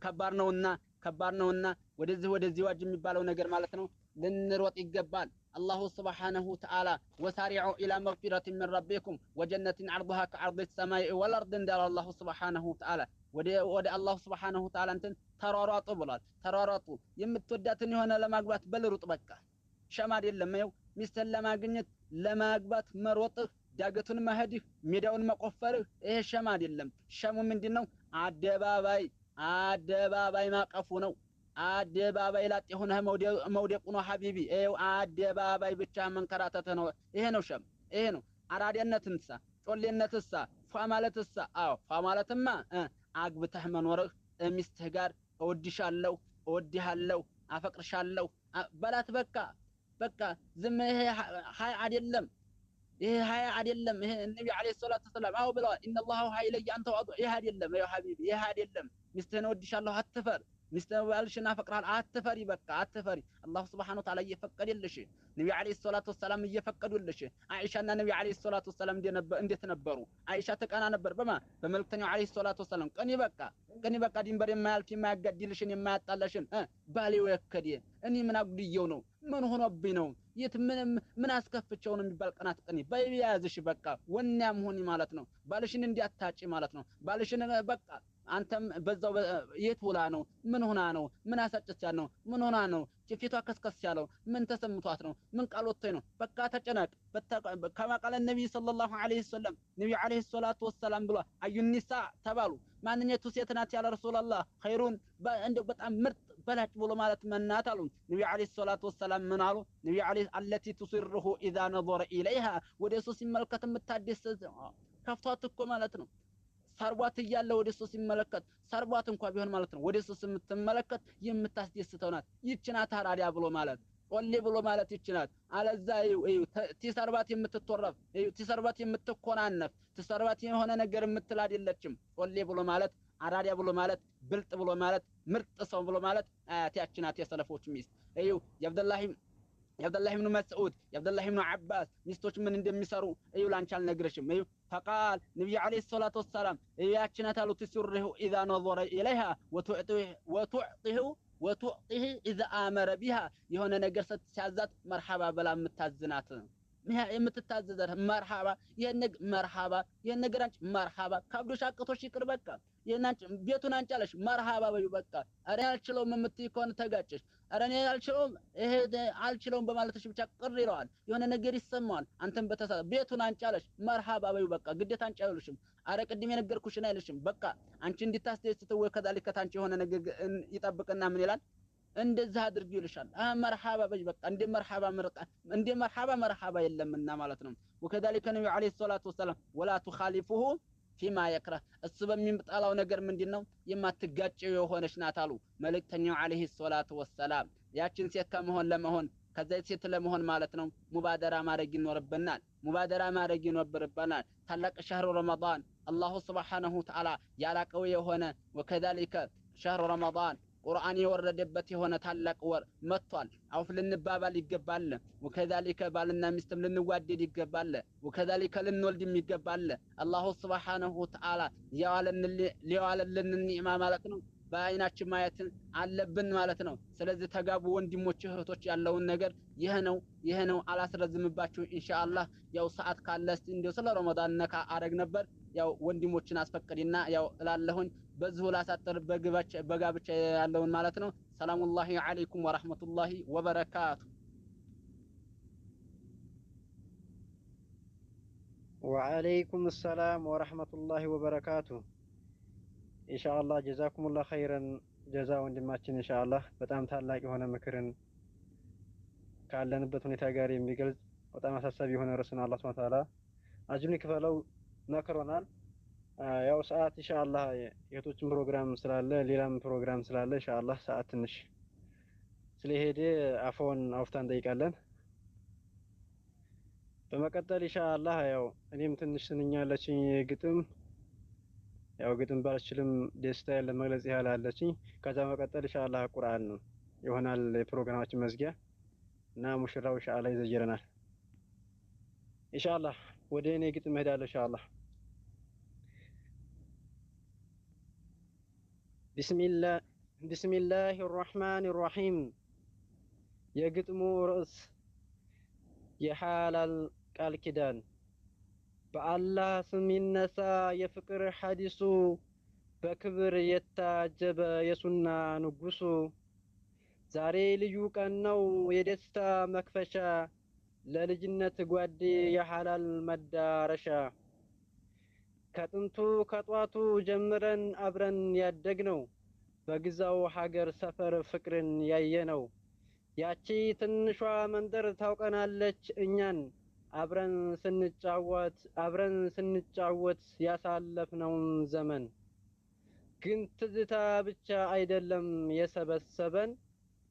ከባድ ነውና፣ ከባድ ነውና ወደዚህ ወደዚህ ዋጅ የሚባለው ነገር ማለት ነው ልንሮጥ ይገባል። አላሁ ስብሓነሁ ተዓላ ወሳሪዑ ኢላ መግፊረትን ሚን ረቢኩም ወጀነትን ዐርዱሃ ከዐርዲ ሰማይ ወልአርድ እንዳለ አላሁ ስብሓነሁ ተዓላ ወደ አላሁ ስብሓነሁ ተዓላ እንትን ተሯሯጡ ብሏል። ተሯሯጡ የምትወዳትን የሆነ ለማግባት በልሩጥ፣ በቃ ሸም አይደለም። ይኸው ሚስትህን ለማግኘት ለማግባት መሮጥህ፣ ዳገቱን መሄድህ፣ ሜዳውን መቆፈርህ ይሄ ሸም አይደለም። ሸሙ ምንድን ነው? አደባባይ አደባባይ ማቀፉ ነው። አደባባይ ላጤ ሆነህ መውደቁ ነው ሐቢቢ። ይኸው አደባባይ ብቻ መንከራተትህ ነው። ይሄ ነው ሸም፣ ይሄ ነው አራዳነትንሳ፣ ጮሌነትሳ፣ ፏ ማለትሳ? አዎ ፏ ማለትማ አግብተህ መኖርህ፣ ሚስትህ ጋር እወድሻለሁ፣ እወድሃለሁ፣ አፈቅርሻለሁ በላት። በቃ በቃ ዝም ይሄ ሀይ አይደለም። ይሄ ሀያ አይደለም። ይሄ ነቢ ዓለይሂ ሰላቱ ወሰላም አዎ ብለዋል። ኢነላሁ አውሃ ኢለየ አን ተዋዱ። ይሄ አይደለም። ይኸው ሐቢቢ ይሄ አይደለም። ሚስትህን እወድሻለሁ አትፈር። ሚስትህን ባልሽን አፈቅርሃለሁ አትፈሪ። በቃ አትፈሪ። አላሁ ስብሐነሁ ወተዓላ እየፈቀደልሽ፣ ነቢ ዓለይሂ ሰላቱ ወሰላም እየፈቀዱልሽ። አይሻና ነቢ ዓለይሂ ሰላቱ ወሰላም እንዴት ነበሩ? አይሻ ትቀና ነበር በማ በመልእክተኛው ዓለይሂ ሰላቱ ወሰላም። ቅኒ፣ በቃ ቅኒ፣ በቃ ድንበር የማያልፍ፣ የማያጋድልሽን፣ የማያጣላሽን ባሌ ወከዴ እኔ ምን አጉድየው ነው? ምን ሆኖብኝ ነው? የት ምን ምን አስከፍቼው ነው የሚባል ቅናት ቅኒ በያዝሽ፣ በቃ ወኔያም ሁኒ ማለት ነው። ባልሽን እንዲያታጪ ማለት ነው። ባልሽን በቃ አንተም በዛው የት ውላ ነው? ምን ሆና ነው? ምን አሳጨቻት ነው? ምን ሆና ነው? ፊቷ ከስከስ ያለው ምን ተሰምቷት ነው? ምን ቃል ወጥቶኝ ነው? በቃ ተጨነቅ። ከማ ቃለ ነቢይ ሰለላሁ ዐለይሂ ወሰለም፣ ነቢዩ ዐለይሂ ሰላቱ ወሰላም ብሏል። አዩ ኒሳ ተባሉ። ማንኛቱ ሴት ናት ያለ ረሱላላህ ኸይሩን፣ እንደው በጣም ምርጥ በላጭ ብሎ ማለት መናት አሉ። ነቢዩ ዐለይሂ ሰላቱ ወሰላም ምን አሉ? ነቢዩ ዐለይሂ አለቲ ቱሲርሁ ኢዛ ነዘረ ኢለይሃ፣ ወደ እሱ ሲመለከት የምታደስት። ከፍቷት እኮ ማለት ነው፣ ሰርቧት እያለ ወደ እሱ ሲመለከት፣ ሰርቧት እንኳ ቢሆን ማለት ነው፣ ወደ እሱ ስትመለከት የምታስደስተው ናት። ይህች ናት አራዳ ብሎ ማለት፣ ጮሌ ብሎ ማለት ይህች ናት። አለዛ እዩ ቲሰርባት የምትቶረፍ፣ እዩ ቲሰርባት የምትኮናነፍ፣ ቲሰርባት የሆነ ነገር የምትል አይደለችም። ጮሌ ብሎ ማለት፣ አራዳ ብሎ ማለት፣ ብልጥ ብሎ ማለት፣ ምርጥ ሰው ብሎ ማለት አያት ያች ናት፣ የሰለፎች ሚስት። እዩ የአብደላህ ብኑ መስዑድ፣ የአብደላህ ብኑ ዓባስ ሚስቶች ምን እንደሚሰሩ እዩ። ላንቺ አልነግርሽም። እዩ ፈቃል ነቢዩ ዓለይሂ ሰላቱ ወሰላም እዩ ያች ናት አሉ። ትሱርሁ ኢዛ ነዘረ ኢለይሃ ወቱዕጢሁ ወቱዕጢህ ኢዛ አመረ ቢሃ፣ የሆነ ነገር ሲያዛት መርሐባ በላ የምታዝናት። የምትታዘዘ መርሃባ፣ ይሄን ነገር መርሃባ፣ ይሄን ነገር አንቺ መርሃባ፣ ካብዶሽ አቅቶሽ ይቅር በቃ፣ ይሄን አንቺ ቤቱን አንቺ አለሽ መርሃባ በዩ በቃ። ኧረ እኔ አልችለውም የምትይ ከሆነ ተጋጨሽ። ኧረ እኔ አልችለውም፣ ይሄ አልችለውም በማለትሽ ብቻ ቅር ይለዋል፣ የሆነ ነገር ይሰማዋል። አንተም በተሳ ቤቱን አንቺ አለሽ መርሃባ በዩ በቃ። ግዴታ አንቺ አይሉሽም። አረ ቅድም የነገርኩሽን አይልሽም። በቃ አንቺ እንድታስደስተው ወይ ከዛሊከ ታንቺ የሆነ ነገር ይጠብቅና ምን ይላል? እንደዛ አድርጊ ይልሻል። መርሃባ በይ በቃ። እንደ መርሃባ ምርቃ፣ እንደ መርሃባ መርሃባ የለምና ማለት ነው። ወከዛሊከ ነብዩ ዓለይሂ ሰላቱ ወሰላም ወላ ቱኻሊፉሁ ፊማ የክረህ፣ እሱ በሚጠላው ነገር ምንድን ነው የማትጋጨው የሆነች ናት አሉ መልእክተኛው ዓለይሂ ሰላቱ ወሰላም። ያችን ሴት ከመሆን ለመሆን፣ ከዛ ሴት ለመሆን ማለት ነው ሙባደራ ማድረግ ይኖርብናል። ሙባደራ ማድረግ ይኖርብናል። ታላቅ ሸህሩ ረመዳን አላሁ ስብሓነሁ ወተዓላ ያላቀው የሆነ፣ ወከዛሊከ ሸህሩ ረመዳን ቁርአን የወረደበት የሆነ ታላቅ ወር መጥቷል። አውፍ ልንባባል ይገባል። ወከዛሊከ ባልና ሚስትም ልንዋደድ ይገባል። ወከዛሊከ ልንወልድም ይገባል። አላሁ ስብሓነሁ ወተዓላ ሊዋለልን ኒዕማ ማለት ነው በአይናችን ማየት አለብን ማለት ነው። ስለዚህ ተጋቡ ወንድሞች እህቶች፣ ያለውን ነገር ይህ ነው፣ ይህ ነው። አላስረዝምባችሁ ኢንሻአላህ። ያው ሰዓት ካለ እስቲ እንደው ስለ ረመዳን ነካ አረግ ነበር። ያው ወንድሞችን አስፈቅድና ያው እላለሁኝ፣ በዚሁ ላሳጥር በጋብቻ ያለውን ማለት ነው። ሰላሙላሂ ዐለይኩም ወራህመቱላሂ ወበረካቱ። ወዐለይኩም ሰላም ወረሕመቱላሂ ወበረካቱ። ኢንሻአላህ ጀዛኩሙላህ ኸይረን ጀዛ ወንድማችን። ኢንሻአላህ በጣም ታላቅ የሆነ ምክርን ካለንበት ሁኔታ ጋር የሚገልጽ በጣም አሳሳቢ የሆነ ርዕስን አላህ ሱብሓነሁ ወተዓላ አጅሩን ይክፈለው መክሮናል። ያው ሰዓት ኢንሻአላህ የእህቶችን ፕሮግራም ስላለ፣ ሌላም ፕሮግራም ስላለ ኢንሻአላህ ሰዓት ትንሽ ስለሄደ አፎን አውፍታ እንጠይቃለን። በመቀጠል ኢንሻአላህ ያው እኔም ትንሽ ስንኛ ያለችኝ ግጥም፣ ያው ግጥም ባልችልም ደስታዬን ለመግለጽ ያህል አለችኝ። ከዛ መቀጠል ኢንሻአላህ ቁርአን ነው ይሆናል የፕሮግራማችን መዝጊያ እና ሙሽራው ኢንሻአላህ ይዘይረናል። ኢንሻአላህ ወደ እኔ ግጥም እሄዳለሁ ኢንሻአላህ። ቢስሚላህ ቢስሚላህ ራህማን ራሂም። የግጥሙ ርዕስ የሐላል ቃል ኪዳን። በአላህ ስም ይነሳ የፍቅር ሐዲሱ፣ በክብር የታጀበ የሱና ንጉሱ። ዛሬ ልዩ ቀን ነው የደስታ መክፈቻ፣ ለልጅነት ጓዴ የሐላል መዳረሻ። ከጥንቱ ከጧቱ ጀምረን አብረን ያደግነው፣ በግዛው ሀገር ሰፈር ፍቅርን ያየነው። ያቺ ትንሿ መንደር ታውቀናለች እኛን፣ አብረን ስንጫወት ያሳለፍነውን ዘመን። ግን ትዝታ ብቻ አይደለም የሰበሰበን፣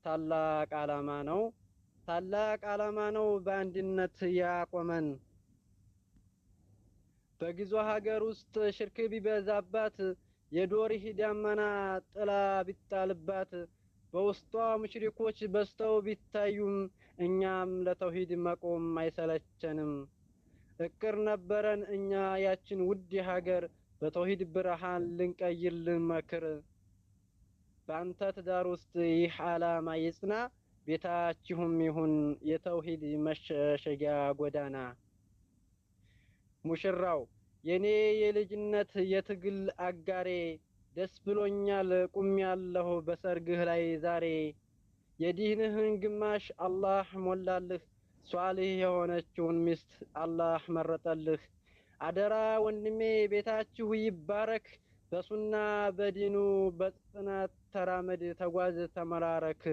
ታላቅ ዓላማ ነው፣ ታላቅ ዓላማ ነው በአንድነት ያቆመን። በግዟ ሀገር ውስጥ ሽርክ ቢበዛባት፣ የዶሪህ ደመና ጥላ ቢጣልባት፣ በውስጧ ሙሽሪኮች በዝተው ቢታዩም፣ እኛም ለተውሂድ መቆም አይሰለቸንም። እቅር ነበረን እኛ ያችን ውድ ሀገር በተውሂድ ብርሃን ልንቀይር ልንመክር። በአንተ ትዳር ውስጥ ይህ ዓላማ ይጽና፣ ቤታችሁም ይሁን የተውሂድ መሸሸጊያ ጎዳና። ሙሽራው የኔ የልጅነት የትግል አጋሬ፣ ደስ ብሎኛል ቁሜያለሁ በሰርግህ ላይ ዛሬ። የዲንህን ግማሽ አላህ ሞላልህ፣ ሷሊህ የሆነችውን ሚስት አላህ መረጠልህ። አደራ ወንድሜ ቤታችሁ ይባረክ፣ በሱና በዲኑ በጽናት ተራመድ ተጓዝ ተመራረክ።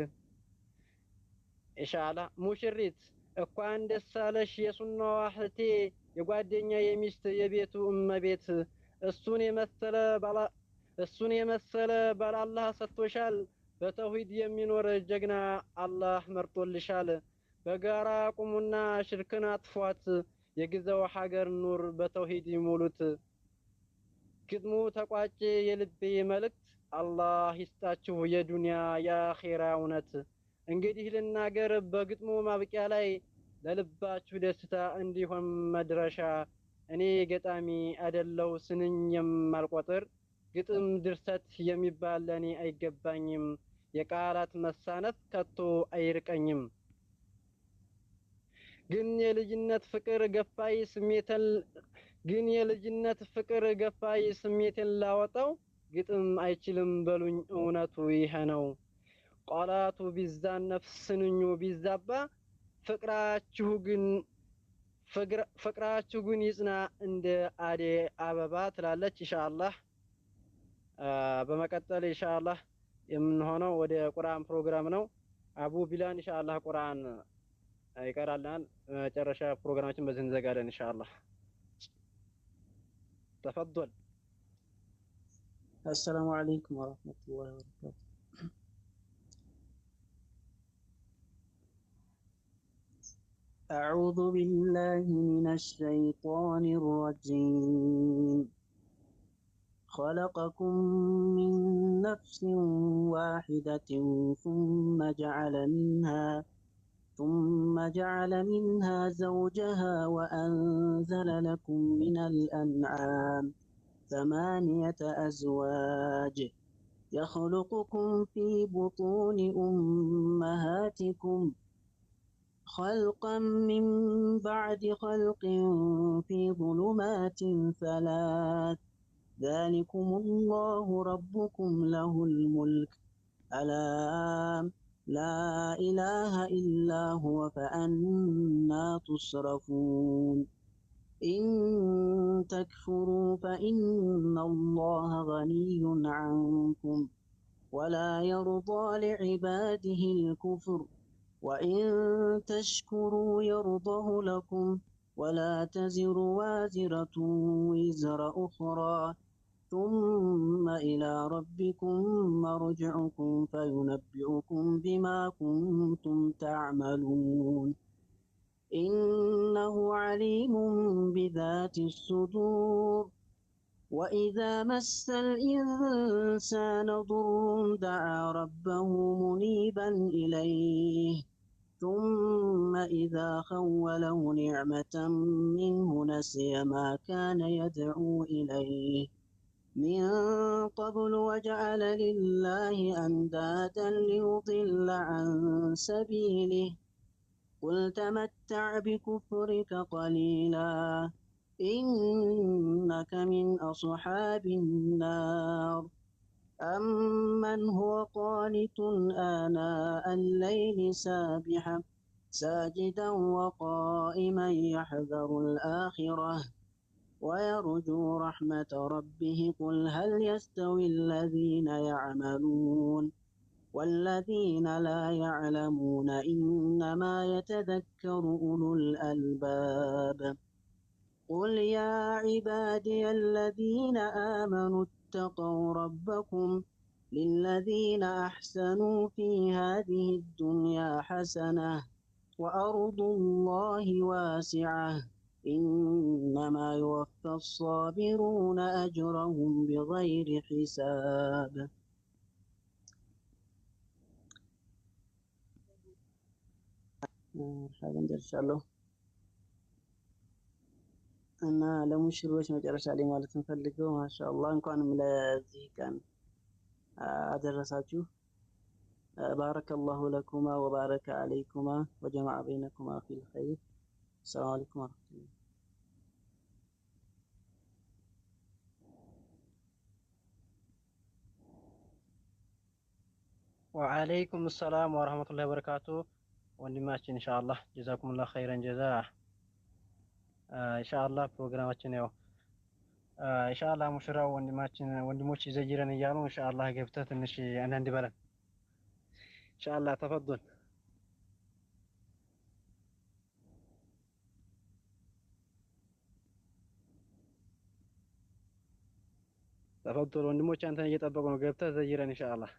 ኢንሻአላህ ሙሽሪት እንኳን ደስ አለሽ የሱናዋ እህቴ፣ የጓደኛ የሚስት የቤቱ እመቤት። እሱን የመሰለ ባል አላህ ሰጥቶሻል። በተውሂድ የሚኖር ጀግና አላህ መርጦልሻል። በጋራ ቁሙና ሽርክን አጥፏት፣ የግዛው ሀገር ኑር በተውሂድ ይሙሉት። ግጥሙ ተቋጨ የልቤ መልእክት፣ አላህ ይስጣችሁ የዱንያ የአኼራ እውነት። እንግዲህ ልናገር በግጥሙ ማብቂያ ላይ፣ ለልባችሁ ደስታ እንዲሆን መድረሻ። እኔ ገጣሚ አደለው ስንኝ የማልቆጥር፣ ግጥም ድርሰት የሚባል ለእኔ አይገባኝም። የቃላት መሳነፍ ከቶ አይርቀኝም። ግን የልጅነት ፍቅር ገፋይ ስሜትን ግን የልጅነት ፍቅር ገፋይ ስሜትን ላወጣው ግጥም አይችልም በሉኝ እውነቱ ይሄ ነው። ቃላቱ ቢዛነፍ ስንኙ ቢዛባ ፍቅራችሁ ግን ፍቅራችሁ ግን ይጽና እንደ አዴ አበባ ትላለች። ኢንሻአላህ በመቀጠል ኢንሻአላህ የምንሆነው ወደ ቁርአን ፕሮግራም ነው። አቡ ቢላን ኢንሻአላህ ቁርአን ይቀራልናል። መጨረሻ ፕሮግራማችን በዚህ እንዘጋለን ኢንሻአላህ። ተፈضل። السلام عليكم ورحمة الله وبركاته. أعوذ بالله من الشيطان الرجيم. خلقكم من نفس واحدة ثم جعل منها زوجها وأنزل لكم من الأنعام 8 أزواج يخلقكم في بطون أمهاتكم خلقا من بعد خلق في ظلمات ثلاث، ذلكم الله ربكم له الملك، ألا لا إله إلا هو فأنا تصرفون. إن تكفروا فإن الله غني عنكم ولا يرضى لعباده الكفر، وإن تشكروا يرضه لكم، ولا تزر وازرة وزر أخرى، ثم إلى ربكم مرجعكم فينبئكم بما كنتم تعملون، إنه عليم بذات الصدور. وإذا مس الإنسان ضر دعا ربه منيبا إليه، ثم إذا خوله نعمة منه نسي ما كان يدعو إليه من قبل وجعل لله أندادا ليضل عن سبيله، قل تمتع بكفرك قليلا إنك من أصحاب النار. أمن هو قانت آناء الليل سابحا ساجدا وقائما يحذر الآخرة ويرجو رحمة ربه، قل هل يستوي الذين يعملون والذين لا يعلمون إنما يتذكر أولو الألباب. قل يا عبادي الذين آمنوا اتقوا ربكم للذين أحسنوا في هذه الدنيا حسنة وأرض الله واسعة، إنما يوفى الصابرون أجرهم بغير حساب. ሀገን ደርሻለሁ እና ለሙሽሮች መጨረሻ ላይ ማለት እንፈልገው ማሻአላህ እንኳንም ለዚህ ቀን አደረሳችሁ። ባረከላሁ ለኩማ ወባረከ አለይኩማ ወጀማዐ በይነኩማ ፊል ኸይር። ሰላም አለይኩም ወረሕመቱላህ። ወዓለይኩም ሰላም ወረህመቱላሂ ወበረካቱ። ወንድማችን ኢንሻአላህ ጀዛኩሙላህ ኸይረን ጀዛ። ኢንሻአላህ ፕሮግራማችን ያው ኢንሻአላህ ሙሽራው ወንድማችን ወንድሞች ይዘይረን እያሉ ኢንሻአላህ ገብተህ ትንሽ አንዳንድ በለን ኢንሻአላህ። ተፈضል። ተፈضል ወንድሞች አንተን እየጠበቁ ነው። ገብተህ ዘይረን ኢንሻአላህ።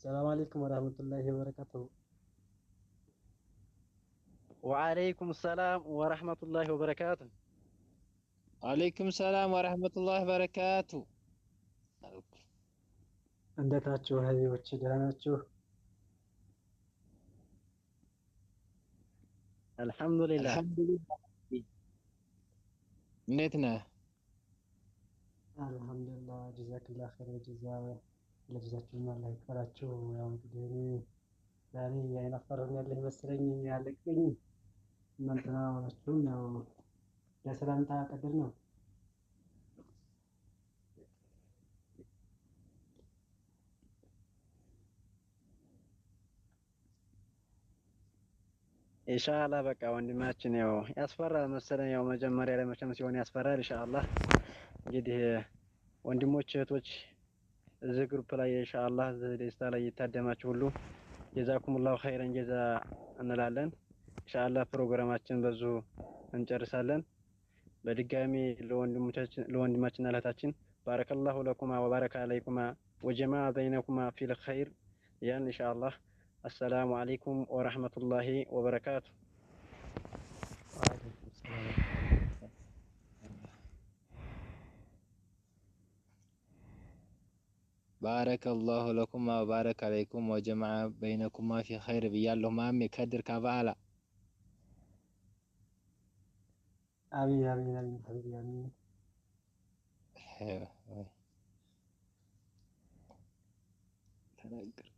ሰላም አለይኩም ወራህመቱላሂ ወበረካቱሁ። ወዓለይኩም ሰላም ወረሕመቱላሂ ወበረካቱ። ወዓለይኩም ሰላም ወረሕመቱላሂ ወበረካቱ። እንዴት ናችሁ ሀቢቦች? ደህና ናችሁ? አልሐምዱሊላህ። አልሐምዱሊላህ። እንዴት ነህ? አልሐምዱሊላህ። ጀዛክላህ ኸይር ጀዛ፣ ለጀዛችሁም አላህ ይክፈላችሁ። ያው እንግዲህ እኔ ዛሬ አይናፋር ያለህ መሰለኝ ያለቀኝ እናንተ ሆናችሁም ያው ለሰላምታ ቀድር ነው። ኢንሻአላህ በቃ ወንድማችን ያው ያስፈራል መሰለኝ። ያው መጀመሪያ ላይ መቼም ሲሆን ያስፈራል። ኢንሻአላህ እንግዲህ ወንድሞች እህቶች፣ እዚህ group ላይ ኢንሻአላህ እዚህ ደስታ ላይ የታደማችሁ ሁሉ ጀዛኩሙላሁ ኸይረን ጀዛ እንላለን። ኢንሻአላህ ፕሮግራማችን በዙ እንጨርሳለን። በድጋሚ ለወንድማችንና ለእህታችን ባረከላሁ ለኩማ ወባረከ አለይኩማ ወጀማ በይነኩማ ፊል ኸይር ያን ኢንሻአላህ። አሰላሙ አለይኩም ወረሕመቱላሂ ወበረካቱ። ወዓለይኩም ሰላም። ባረከ ላሁ ለኩማ ወባረከ አለይኩም ወጀመዐ በይነኩማ ፊ ኸይር ብያለሁ። ማሜ ከድር ካባአላ። አሚን አሚን አሚን ሀቢቢ አሚን። ተናገር።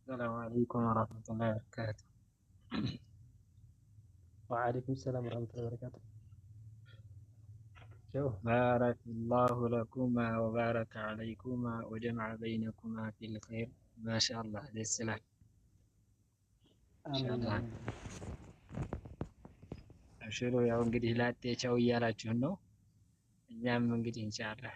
السلام عليكم ورحمة الله وبركاته. ወዓለይኩም ሰላም ወረሕመቱላሂ ወበረካቱ። ቸው። بارك الله لكما وبارك عليكما وجمع بينكما في الخير. ما شاء الله ደስ ይላል። አሚን ኢንሻአላህ። አሚን። አብሽሩ። ያው እንግዲህ ላጤ ቻው እያላችሁን ነው። እኛም እንግዲህ ኢንሻአላህ